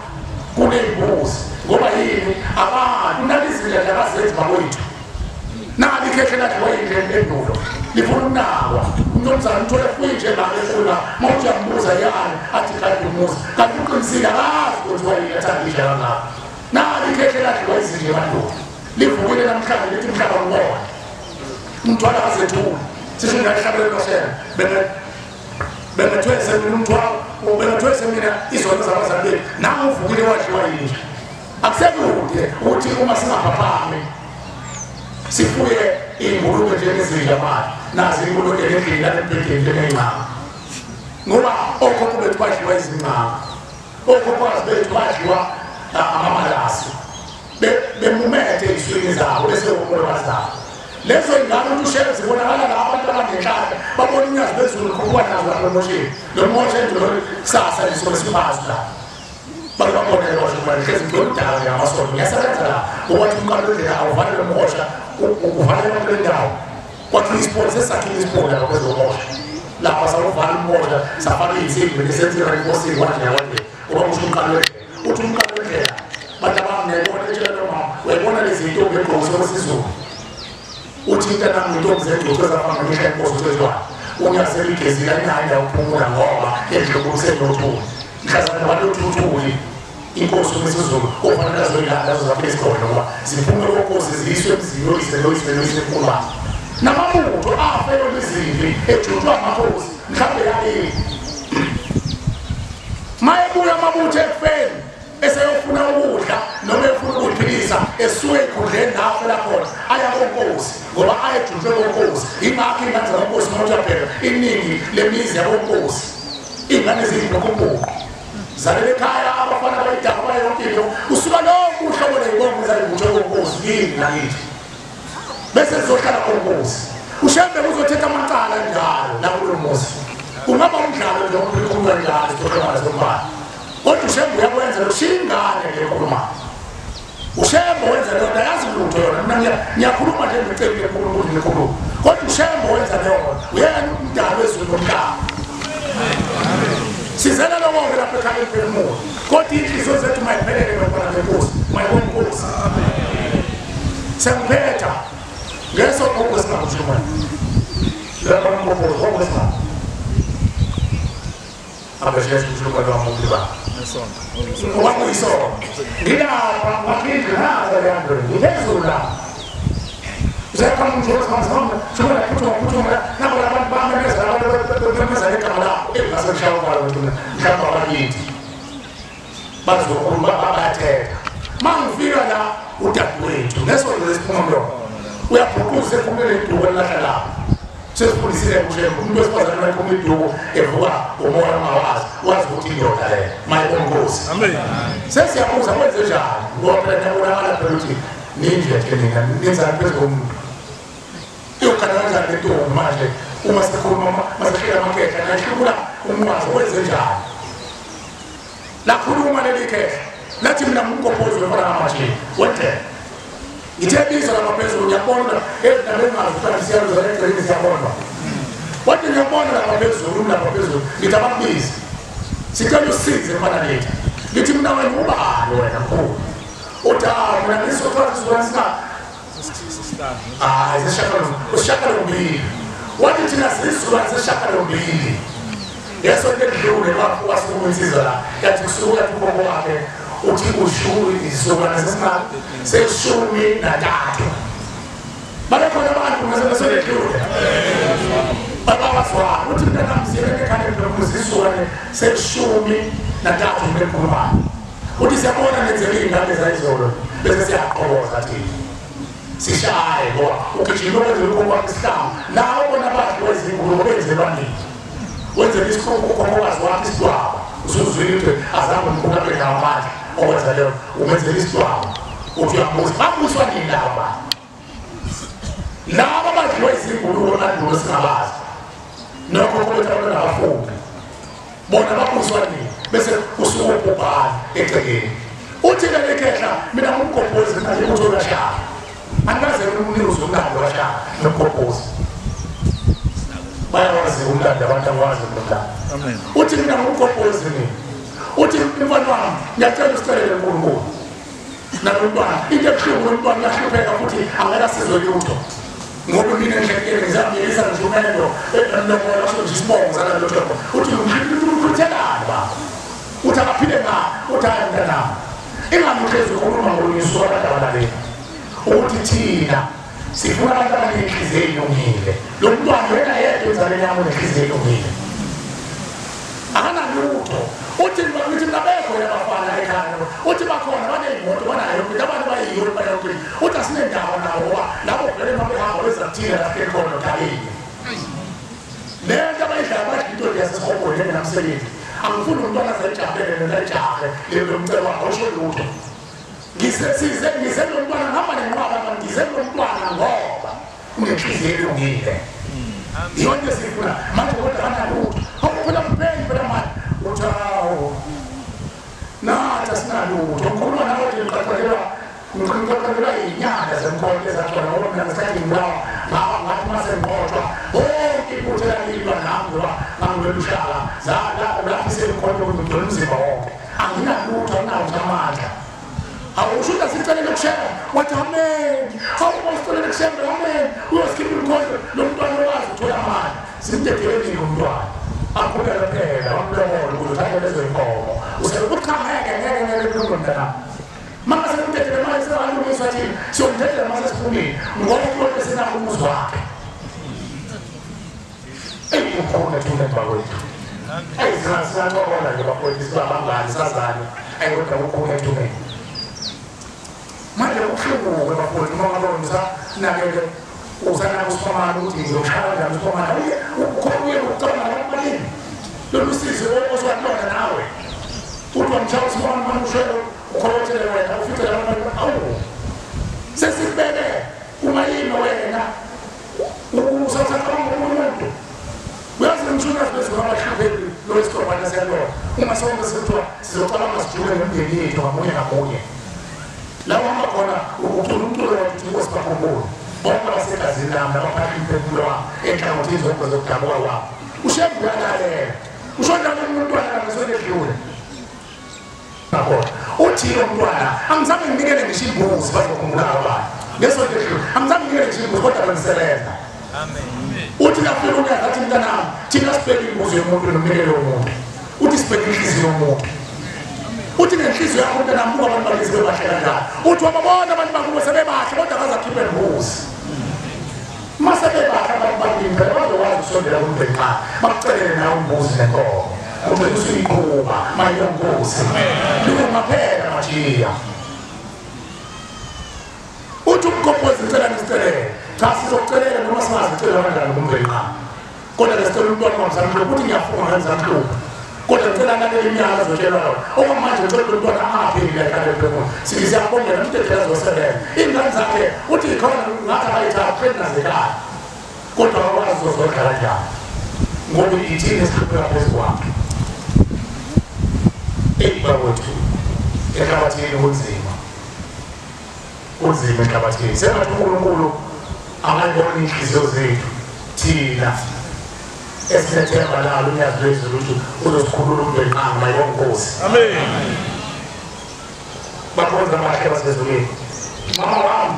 L: kunembuzi ngoba yini abantu unaka izinja nje abazenzi bakwethu. Nali ikhehle ladliwa yinja endulo lifuna ukunakwa. Umnumzane uthole fuye ngabe efuna uma uthi uyambuza yani athi kanti umuzi kanti uqinisile akazi kwenziwa yini athanda inja kangaka. Nali ikhehle ladliwa izinja emandulo livukile namhlanje lithi umhlaba ngibona umthwalo akazethuli sisho ngiyahlabela noshela bengethwese mina umthwalo bengethwese mina izono zabazali bethu nangu uvukile wadliwa yinja. Akusekude ukuthi uma singaphaphami sifuye iy'ngulube njengezinja manje nazi iy'ngulube endlini lana embhedeni njengey'ncama ngoba okhokho bethu badliwa izincama, okhokhokazi bethu badliwa amamalasi bemumethe ey'swini zabo bese umolokazi zabo. Lezo y'ngane ukuthi ushere zibonakala la abantu abanenhlanhla babona unyazi lwezulu lukhuphuka nazo lapho emosheni lo mosha endulo kusasa lisuke siphazi la bake babone lo mosha hlezi ngigcwele udaka nje amasonto ngiyasebenza la ukuthi umqalo wendlela awuvalele umosha uvalele kule ndawo kwathiwa isipolo sesakhile isipolo lapha kwezomosha lapha sawuvala umosha safaka iy'nsimbi nesenzile enkosini kwanje kwanje ngoba kusho umqalo wendlela uthi umqalo wendlela bantu abami ngiyayibona etshela lomama uyayibona lezi ntombi egqokiswe kwesiZulu uthi intanami intombi zengcotho ezafana ngisho inkosi uthezwana unyazela igezile ayinayo indawo yokuphumula ngoba endlini kusenothuli mhlazane balothuthuli inkosi uMisuzulu ofanele azoyilanda azozaphela isigodlo ngoba ziphume konkosi ziyiswe emzini yoyise noyise noyise emkhulwane namabutho afelwe izimpi ejutshwa amakhosi mhlawumbe yabili mayebuya amabutho ekufeni eseyofuna ukudla noma efuna ukuyiphilisa esuke ekhundleni la afela khona aya konkosi ngoba ayejutshwe konkosi. Ingakho ingane zakonkosi uma uyabheka iningi lemizi yakonkosi ingane ziyibhokobhoko zalela ekhaya abafana bayidaka bayonke into usuka lonke uhlobo leyibongo zalibutshwe konkosi yini nakithi bese zizohlala konkosi. Ushembe uzothetha amacala njalo nakulo muzi kungaba umdlalo nje okhuluma njalo sixoxa zombala kodwa ushembe uyakwenza lokushiya ingane nje ekhulumayo. Ushembe wenza leyo nto ayazi lutho yona mina ngiyakhuluma nje ngicebile enkulu ukuthi ngikhulume kodwa ushembe wenza leyo nto uyena umdali wezulu nomhlaba. Sizela lokho-ke lapha ekhaya emphefumulo kodwa iy'nhliziyo zethu mayiphelele bantwana benkosi mayibona inkosi. Sengiphetha ngeso gogo esingakushumana lapha mgogo gogo esingaku abeshe umshumane wami ukulibala okwakuyisonto ngilapha ngaphindle naza leyo ngiphezulu lapha usekhona umshumane nabo labantu bamemeza abantu bememeza ngegama labo engasemshaya uvalo mhlawumbe abakithi bazokhuluma bayathetha. Ma ngifika la udadewethu ngesonto lesiphuma mlomo uyabhuquza ephumele iduku elilahla lapho sesifundisile kushembe umuntu wesifazane mayephuma iduku evuka umoya ongawazi wazi ukuthi indoda leyo mayibona inkosi. Sesiyabuza kwenze njani ngoba phela niyabonakala phela ukuthi ninje nje nina nenzani phezu komuntu iyokhala kanjani le ntombi manje uma sikhuluma masehlela amakhehla nahlubula umnqwazi kwenze njani. Lakhuluma leli khehla lathi mina ngumgobhozi wefana ngamajini wendlela ngithe bizo lapha phezulu ngiyabona endabeni ngazi ukuthi siyaluza egcekeni siyabona wathi ngiyabona lapha phezulu lapha phezulu ngithi abakubizi sicela usisize mfana lethu ngithi mina wena ubani wena mkhulu uthi mina ngisothola isizukulwane singa hayi seshakalombili wathi thina sisizukulwane seshakalombili ngesonto edlule wasuka insizwa la yathi kusuka yathi ugogo wakhe uthi ushumi isizukulwane seshumi-3 babekhona abantu ngesonto edlule babawazwana uthi mntanami siyeke ekhaya isizukulwane seshumi-3 ngikhulumayo uthi siyabona nenzeka iy'ngane zayizolo bese siyaqhoboza thina sishaye ngoba ugijima wenzela ugogo wakhe isihlangu nawe bona badliwa izingulube benzelwa nini wenzela isikhokhokazi wakhe isidwaba usuzwile ukuthi azange umkhulu abe nawo amandla okwenza leyo umenzela isidwaba uthi uyambuza babuswa nini laba laba badliwa izingulube mandulo singabazi Nokho kubetha abantwana abafundi. Bona baphuzwa nini bese usuke ubhubhana egcekeni. Uthi ke lekhehla mina ngumgobhozi ngale ukuthi uyashaya. Angaze umnikazi womlando washaya nomgobhozi. Bayawazi umlando abantu abawazi umlando. Amen. Uthi mina ngumgobhozi mina. Uthi mfana wami ngiyacela usicelele uNkulunkulu. Nalomntwana into ebuhlungu lomntwana uyahlupheka futhi angeke asizwe lutho. Ngoba mina ngihlekile ngizamyelisa nje umendo emlomo washo nje isibongo zalalo hlobo. Uthi umkhuthelani baba. Uthi akaphile nga uthi hayi mntanami. Ingamuhlezi ukhuluma ngolunye usuku abantu abalaleli. Uthi thina sifuna abantu abanenhliziyo elungile. Lo mntwana wena yedwa enzaleni yami unenhliziyo elungile. Akanalutho. Uthi ngithi nabekho abafana ekhaya. Uthi bakhona baneyimoto banayo into abantu bayiyo bayonke. Uthi asinendaba nawo ngoba labo vele mabehamba bezathile lapha ekhona dalile. Le nto abayidlala badla into yasesihogweni engenamsebenzi. Angifuni umntwana azejabulele nento ayijahe leyo mcebo awusho lutho. Ngisize ngize lo mntwana ngihamba nenqwaba ngize lo mntwana ngoba unenhliziyo elungile. Iyona esifuna manje kodwa akanalutho. Awuphela mpheni phela manje. Uthi hawu nathi asinalutho. Ngikhuluma nawe nje ngiqaqelwa iy'nyanga zemkhonto ezagcwala ngoba mina ngesikhathi ngibulawa ngathi uma sengiqotshwa wonke ibutho elalilwa nami ngoba ngangilwela ushaka lapho isemkhonto ngigcwele umzimba wonke. Anginalutho, anginawo nje amandla. Awusho ukuthi asicelele kushembe. Wathi amen. Hawu usicelele kushembe amen. Uyosikhipha umkhonto lo mntwana owazi uthola amandla. Simdedelelile umntwana. Akhulele phela wamlobola ukuze uthathe lezo inkomo. Usekuthi cha ngeke ngeke ngeke kulunga mntanami. Mama sekumdedele manje sekalungiswa thina siyomdedela mase siphumile ngoba kulobe senakho umuzi wakhe. Eyi ukhona thina bakwethu. Eyi singancokola nje bafowethu sibabangani sazane. Eyi kodwa kukhona ethuneni. Manje kubuhlungu-ke bafowethu uma ngabe usanakeke usanaka usiphomane ukuthi ngizoshaya kanjani usiphomane. Ukhona uye ukucabanga abantu baningi. Lolu sizi ozokwalona nawe. Uthi wamshaya usiphomane manje ushele ukholothele wena ufice abantu awu. Sesikubeke ungayimi wena. Usacabanga umuntu. Uyazi ngishona phezulu abahlupheki lo isikhobana siyalona. Uma sonke sithiwa sizocabanga sijule nemindeni yethu ngamunye ngamunye. La uhamba khona ucula umculo wathi Inkosi bakhumbule. Bonke abasegazini lami nabaphatha imphefumulo wami enhlangothini zonke zokudabuka kwami. Ushembe uyalalela. Usho njalo umntwana ngesonto edlule. Ngakho uthi lo mntwana angizange nginikele ngisho imbuzi bazokhumbula abantu. Ngesonto edlule angizange nginikele ngisho imbuzi kodwa bengisebenza. Amen. Uthi lafika unyaka athi mntanami thina sibheke imbuzi yomuntu nomnikelo womuntu. Uthi sibheke inhliziyo yomuntu. Uthi ngenhliziyo yakho mntanami buka abantu bakithi bebahle kanjani. Uthi wababona abantu bakubo sebebahle kodwa akaze akhiphe imbuzi. Mase bebahle abantu bakini phela bazokwazi ukusondela kumndeni wakho bakucelele nawe imbuzi nenkomo. Ugcine usuyiqhuba mayiyo nkosi. Lunga phela majiya. Uthi umgobhozi ngicela nisicelele. Cha sizokucelela noma singazicela kanjani kumndeni wakho. Kodwa lesicela umntwana wamzamhlupheka ukuthi ngiyafunga ngenzamhlupheka. Kodwa ngicela naleli minyaka azotshelwa yona. Okwamanje ngicela umntwana angapheli la ekhaya lemphefumulo. Sithi siyambongela umdedela azosebenza. Iy'ngane zakhe uthi ikhona ngathi abayithatha qedi nazekhaya. Kodwa akakwazi uzozondla kanjani. Ngoba ithini esihlupheka phezu kwakhe. Eyi bakwethu ehlabathini kunzima. Kunzima ehlabathini. Sengathi uNkulunkulu angayibona iy'nhliziyo zethu thina esinethemba lalo unyazi lwezulu ukuthi uzosikhulula umndenqanga mayibonga Nkosi. Amen. Bakhonza amahle basezulwini. Mama wami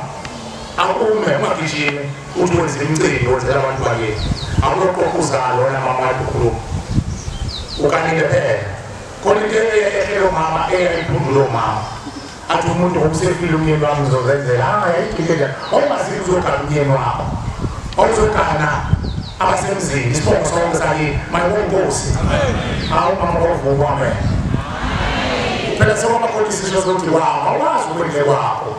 L: akume ungagijimi uthi wenze imicimbi wenzela abantu bakini. Akuloqoqa uzalo wena mama wakho ukhuluma. Ukanike phela. Khona into eyehlele umama eyayiphundula umama. Athi umuntu ngokusefile umyeni wami ngizozenzela. Hayi ayigile njani. Awungazile uzogana umyeni wakho. Awuzogana abasemzini isibongo sonke sakini mayibonga Nkosi. Hawu mama wavuma amen. Phela sekwaba khona isisho sokuthi wama awazi ukwendle kwakho.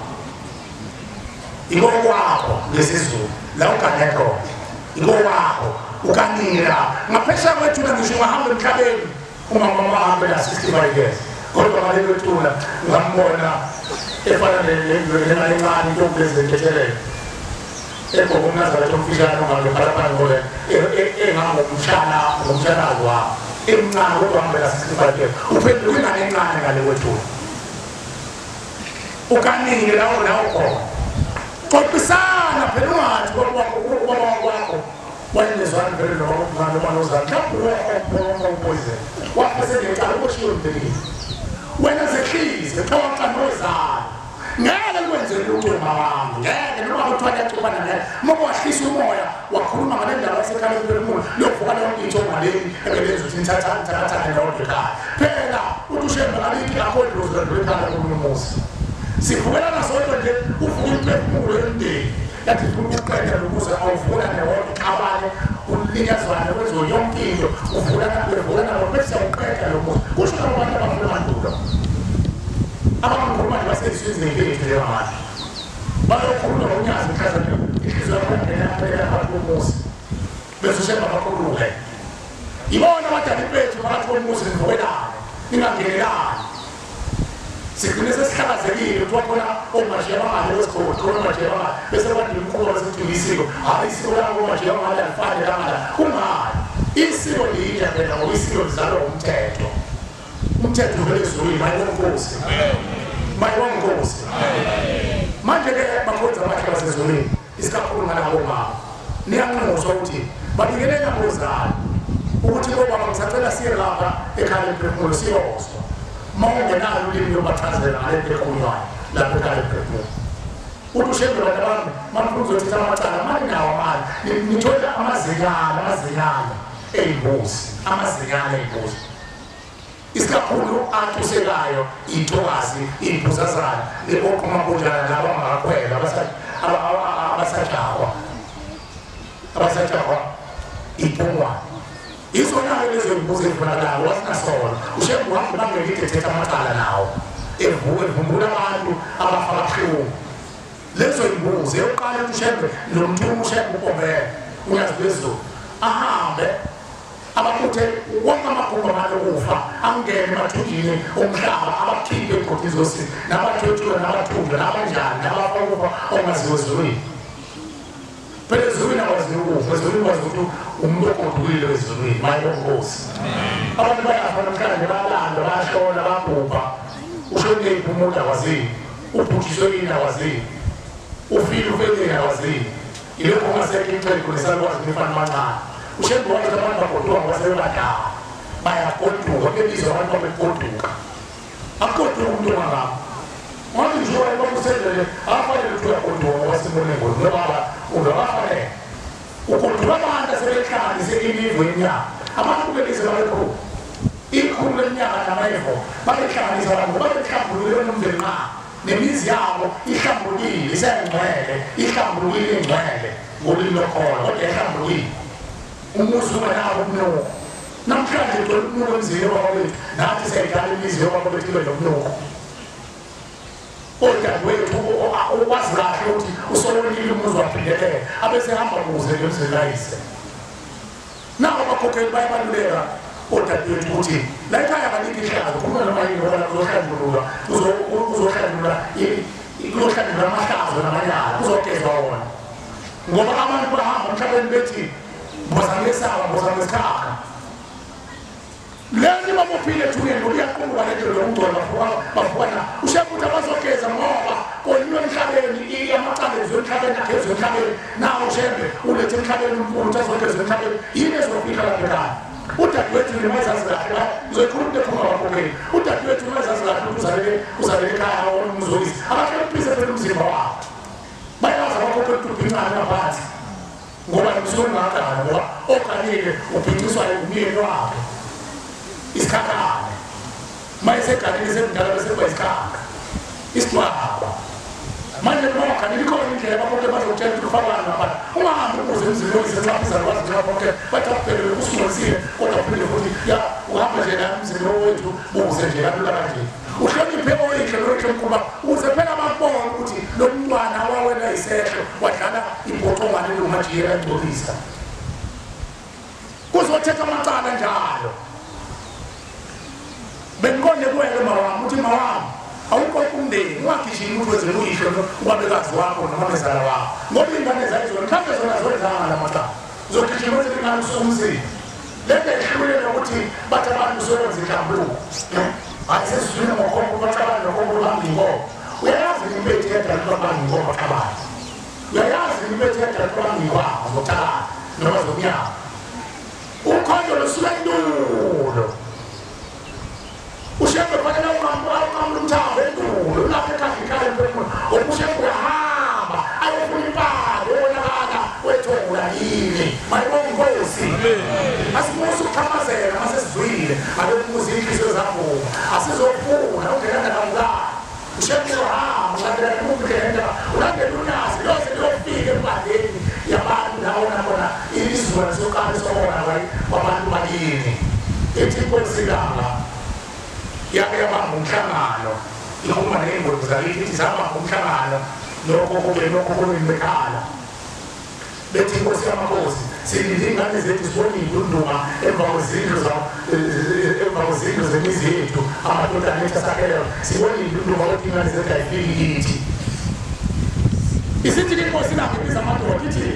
L: Ikokwakho ngesiZulu la ugane khona. Ikokwakho ukanile ngaphesheya kwethuna ngisho ungahamba emhlabeni umama wahambe la 65 years. Kodwa ngalelo thuna ngambona efana nemali encane intombi lezintethelelo. Egqoke umnazaretha omfishane ongalokhalaphansi ngole engangomshana ngomshanazi wabo emncane kodwa hambela 65 years uphenduka ingane encane ngale kwethuna ukanike lawo lawo khona xoxisana phela ungathi ubaba wakho wayengezwani vele noma nozala mhlawumbe upoison wafa senecala uboshiwe emndenini wena zehlise xoxa nozala ngeke likwenzele lutho mawami ngeke noma kuthiwa liyacubana ngeke uma wahlisa umoya wakhuluma ngale ndaba yasekhaya lomphefumulo liyovuka lonke into ongaleni ebelenza ukuthi nithathane ndawonye ekhaya phela uthi ushembe ngalikho akho idlozi ladlula ekhaya komunye umuzi sivumelana sodwa nje uvuka imphefumulo yomndeni yathi ufuna ukuqeda lokuze awuvula newodwa uxabane ulinyazwane kwenziwe yonke into uvulana bese siyawuqeda lo muzi kusho labo bantu abafuna mandulo abangikhuluma nje basezizweni zempilo njengamanje bayokhuluma ngonyazi mhlazane inhliziyo yakho ingena phela phakathi komuzi bese ushemba bakhuluke ibona abadali bethu phakathi komuzi nivukelane ningangenelani sigcine sesihlakazekile kuthiwa khona omashiya bangale kwesigodi khona omashiya bangale bese kwadila umkhuba bese isiko hhayi isiko labo omashiya bangale alifani kangala kungani isiko liyinja phela ngoba isiko lizalwa umthetho umthetho uvela ezulwini mayiwonkosi mayiwonkosi manje-ke bakhonzi abahle basezulwini isikakhulu ngalabo mama niyanxuswa ukuthi babingelele abozali ukuthi obaba ngisacela siye lapha ekhaya lemphefumulo siyozwa uma ungenalo ulimi lobachazela ngale nto ekhulunywayo lapho ekhaya lemphefumulo uthi ushembe bantu bami manifuna ukuzothetha amacala mani nawo amali nithole amazinyane amazinyane ey'mbuzi amazinyane ey'mbuzi isikakhulu atusekayo iy'ntokazi iy'mbuzazana oqhumabunjana laba abangakakhwela abasajakwa abasajakwa iy'mpungwane izona-ke lezo y'mbuzi ey'funakalayo wasinasona ushembe uhamba ibanga elide ethetha amacala nawo evumbula abantu abafa kabuhlungu lezo y'mbuzi eyokuqala ukuthi ushembe nomthuma ushembe ubombele unyazi lwezulu ahambe ababuthe wonke amagumbi amalokufa angene emathunjini omhlaba abakhiphe egodini zosizi nabathwetshulwa nabathunjwa nabanjani nabafa ukufa ongaziwa ezulwini phela ezulwini akwaziwa ukufa ezulwini kwazi ukuthi umuntu ogodukile ezulwini mayonkosi abantu bayafa namhlanje bayalandwa bayashona babhubha ushonephi umuntu akwaziyo ubhujiswe yini akwaziyo ufile ufeleni akwaziyo ilokhu ungasekho ixhegu nesalukwazi nifana amancane ushembe wathi abantu bagoduka ngoba sebebadala bayagoduka bebizwa abantu babegoduka akugoduka umuntu ongangabo ngathi nje wena bakusendele afanele ukuthi uyagoduka ngoba simone ngoli nobaba ungabafanele ugoduka abantu asebehlanganise imivo yeminyaka abantu kulelizwe babekhulu ikhulu leminyaka namayivo babehlanganisa abantu babehlambulukile nomndeni wabo nemizi yabo ihlambulukile isengcwele ihlambulukile ingcwele ngolimi lokholo kodwa ihlambulukile umuzi ungenawo umnuko namhlanje ugcwele umnuko emzini yobaba bethu nathi siyayidala imizi yobaba bethu ibe nomnuko odadewethu ukwazi kahle ukuthi usowonile umuzi waphindelela abesehamba kuze nje emzini kayise nabo abakhokheli bayabaluleka odadewethu ukuthi la ekhaya kaningi ihlazo khuluma noma yini ngoba kuzohlanjululwa kuzohlanjululwa kuyohlanjululwa amahlazo namanyala kuzogezwa wona ngoba abantu bahamba emhlabeni bethi mbozangesaba mbozangesikhakha leni babophile ethuneni ngoba iyaqunguka le nto yokungcola bafukana ushembe ukuthi abazogeza ngoba koniwe emhlabeni amacala ezwe emhlabeni agezwe emhlabeni nawo ushembe ulethe emhlabeni umkhulu ukuthi azogezwa emhlabeni yini ezofihla lapha ekhaya udadewethu noma ezazi kahle uzoyikhuluma into ephuma abakhokheli udadewethu noma ezazi kahle ukuthi uzalele ekhaya umzokisi abahloniphise phela umzimba wabo bayazi abakhokheli ukuthi ubhincane ngaphansi ngoba ngisuke ngingagani ngoba oganile ubhinciswa umyeni wakhe isikhakhane uma eseganile semdala bese kuba isikhakha isidwaba manje noma uganile ikhona indlela abakhokhe bazokutshela ukuthi ufakani ngaphansi ungahambi ubuze emzini oyise nxa izalukwazi njengabakhokhe bathi akuphelele usingcolisile kodwa uphinde futhi ya uhamba nje la emzini wethu buze nje kalula kanje uhloniphe oyihle noyihle mkhuba ukuze phela bakubone ukuthi lo mntwana wawena isehlo wadlala impoqongwane lomajiyela engcolisa kuzothethwa amacala njalo bengiqonde kuwena mawami uthi mawami awuqoqa umndeni ungagijimi ukuthi wenzele uyihlo ubabekazi wakho nomamezala wakho ngoba iy'ngane zayizona mhlawumbe zona zolidlanga la macala uzogijima wenzele ingane usuke umzini. Lento ehlulele ukuthi bathi abantu usuwenza inhlambuluko hayi sesizwile ngokhomba baxabane nokhomba bamba inkomo. Uyayazi impethu yedala ukuthi babamba inkomo baxabane, uyayazi impethu yedala ukuthi babamba inkwama zokuthakatha noma zomnyama. Ukhonto lusuka endulo uShembe fanele unqamula umthambo endulo ulapha ekhaya ikhaya emphefumulo ngoba uShembe uyahamba ayofuna impande ebonakala wethola yini mayibonga inkosi. Asimusa ukuxhamazela masesizwile abebuza iy'nhliziyo zavuma asizofuna ungena nakamukana. uShembe uyahamba ulandela umndenda ulandela unyazi liyose liyofika empandeni yabantu lawona khona isizukulwane sokuqala sokona kwabantu bakini. Ithi inkosi ilanga yake yabamba umhlangano ikhuluma ney'ngwevu zakithi ithi zabamba umhlangano nokhokho beni bekhala bethi inkosi yamakhosi silinde iy'ngane zethu zibone iy'ndunduma emva kwezindlu zemizi yethu amadodana ethu asakhele sibone iy'ndunduma kodwa iy'ngane zethu ayifiki kithi. Isithi-ke inkosi ilanga ibiza amadoda ithi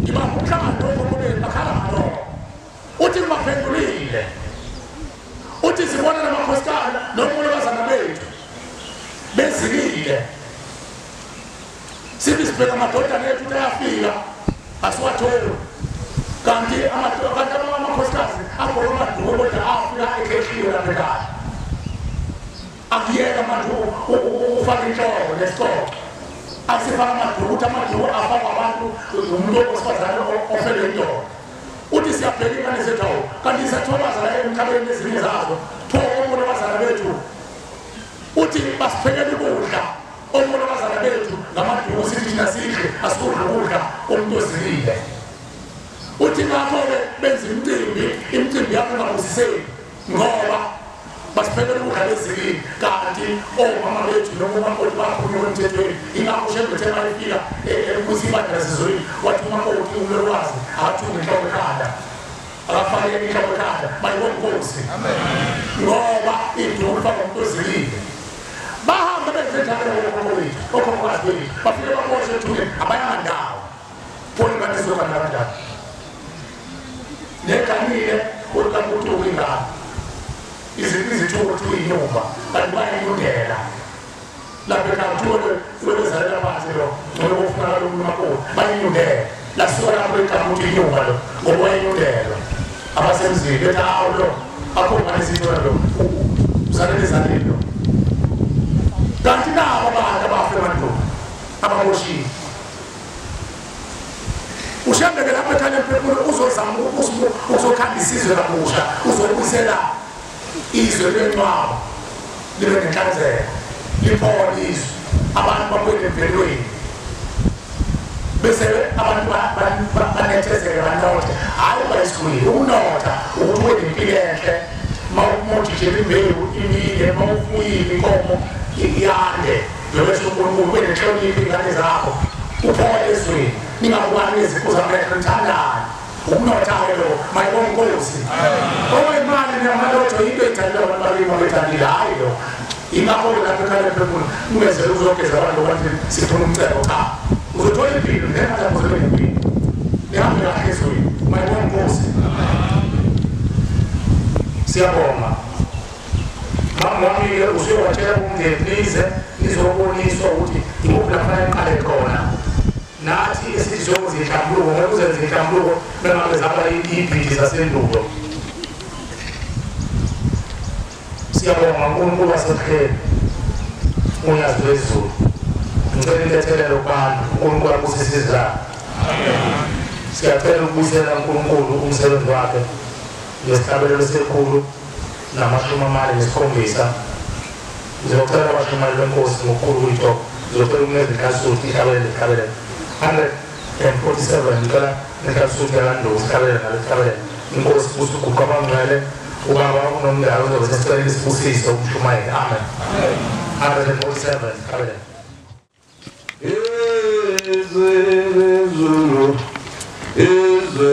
L: ngibamba umhlangano nokhokho beni bakhala ngalokho. Uthi ngibaphendulile uthi sibona namakhosikazi nomolokazana bethu bezilile sithi sibheka amadodana ethu ukuthi ayafika asiwatholi kanti amakhosikazi agqoke amaduku kodwa afika ekhehliwe lapha ekhaya akuyeka manje ufake inhloko nesicoco asifaka amaduku ukuthi amaduku afakwa abantu umuntu wesifazane ofelwe indoda. Uthi siyabheka iy'ngane zethu awu kanti siyathobaza la emhlabeni ezinye zazo pho omolokazana bethu uthi basiphekela ukudla omolokazana bethu ngamaduku sithi thina sidle asikudla ukudla komuntu ozilile. Uthi ngakho-ke benza imicimbi yakho engabusiseki ngoba basiphekela ukudla bezilile kanti omama bethu noma umakoti baphunyuka emthethweni. Ingakho uShembe uthe uma efika ekubusa ibandla lasezulwini wathi umakoti umlolwazi akathunge inhloko ekhanda akafake inhloko ekhanda mayibonga inkosi ngoba iduku lifakwa umuntu ozilile. Bahambe benze njalo okhokho bethu okhokhokazi bethu bafike baboshwe ethuneni abayanga ndawo pho ingane zizogana kanjani neganile olukamutuka ingane izithuko kuthiwa inyumba kanti bayayinyundela lapho ekhaya kuthiwa sebezalela phansi lo ngcono kofunakala umuntu umakoti bayinyundela lasuka lapho igama ukuthi inyumba lo ngoba wayinyundelwa abasemzini bethi hawu lo akho ngane zithola lo uzalele ezaleni lo. Kanti nabo abantu abafe emandulo ababoshiwe uShembe-ke lapho ekhaya emphefumulo uzozama uzokhanda isizwe kabusha uzobuyisela izwe lencwaba libe nenhlanzeko liphole izwe abantu babuyele emvelweni bese abantu banethezeke banothe. Hhayi uba isigwili ukunotha ukuthi ube nempilo enhle uma ujijela imbewu imile uma ufuyile inkomo iyande njengoba uNkulunkulu ube nenhlonipho iy'ngane zakho uphole ezweni ningabukani nezipho zamehlo nithandane. Ukunotha-ke lo mayibonga inkosi. Okwemali namalotho into ethandile abantu bakini abethandile hhayi lo. Ingakho-ke lapho ekhaya emphefumulo ungezele uzogeza abantu kwathi sifuna umcebo cha uzothola impilo ngenxa uzobe nempilo nihambe kahle ezweni mayibonga inkosi. Siyabonga mama wami-ke usuyowatshela umndeni nize nizoboniswa ukuthi ikuphi la kufanele niqale khona. Nathi esithi siyokwenza inhlambuluko ngeke uzenze inhlambuluko bengabe zaba iy'bhidi zasendulo. Siyabonga uNkulunkulu wasebuhleni unyazi lwezulu ngicela intethelelo kubantu uNkulunkulu abusise izizathu. Siyacela ukubuyisela uNkulunkulu umsebenzi wakhe ngesihlabelelo se-147. Ngizocela abashumayeli benkosi ngokukhulu kuyithoba ngizocela ukuneza inhlansuthi ihlabelelo isihlabelelo 147 ngicela nenhlansuthi yakanduku sihlabelele nalo sihlabelele inkosi busa uguqa abangcwele ubaba unomndalo uzobe sesicelela isibusiso umshumayeli. Amen. 147 sihlabelele.
M: Izwe lezulu, izwe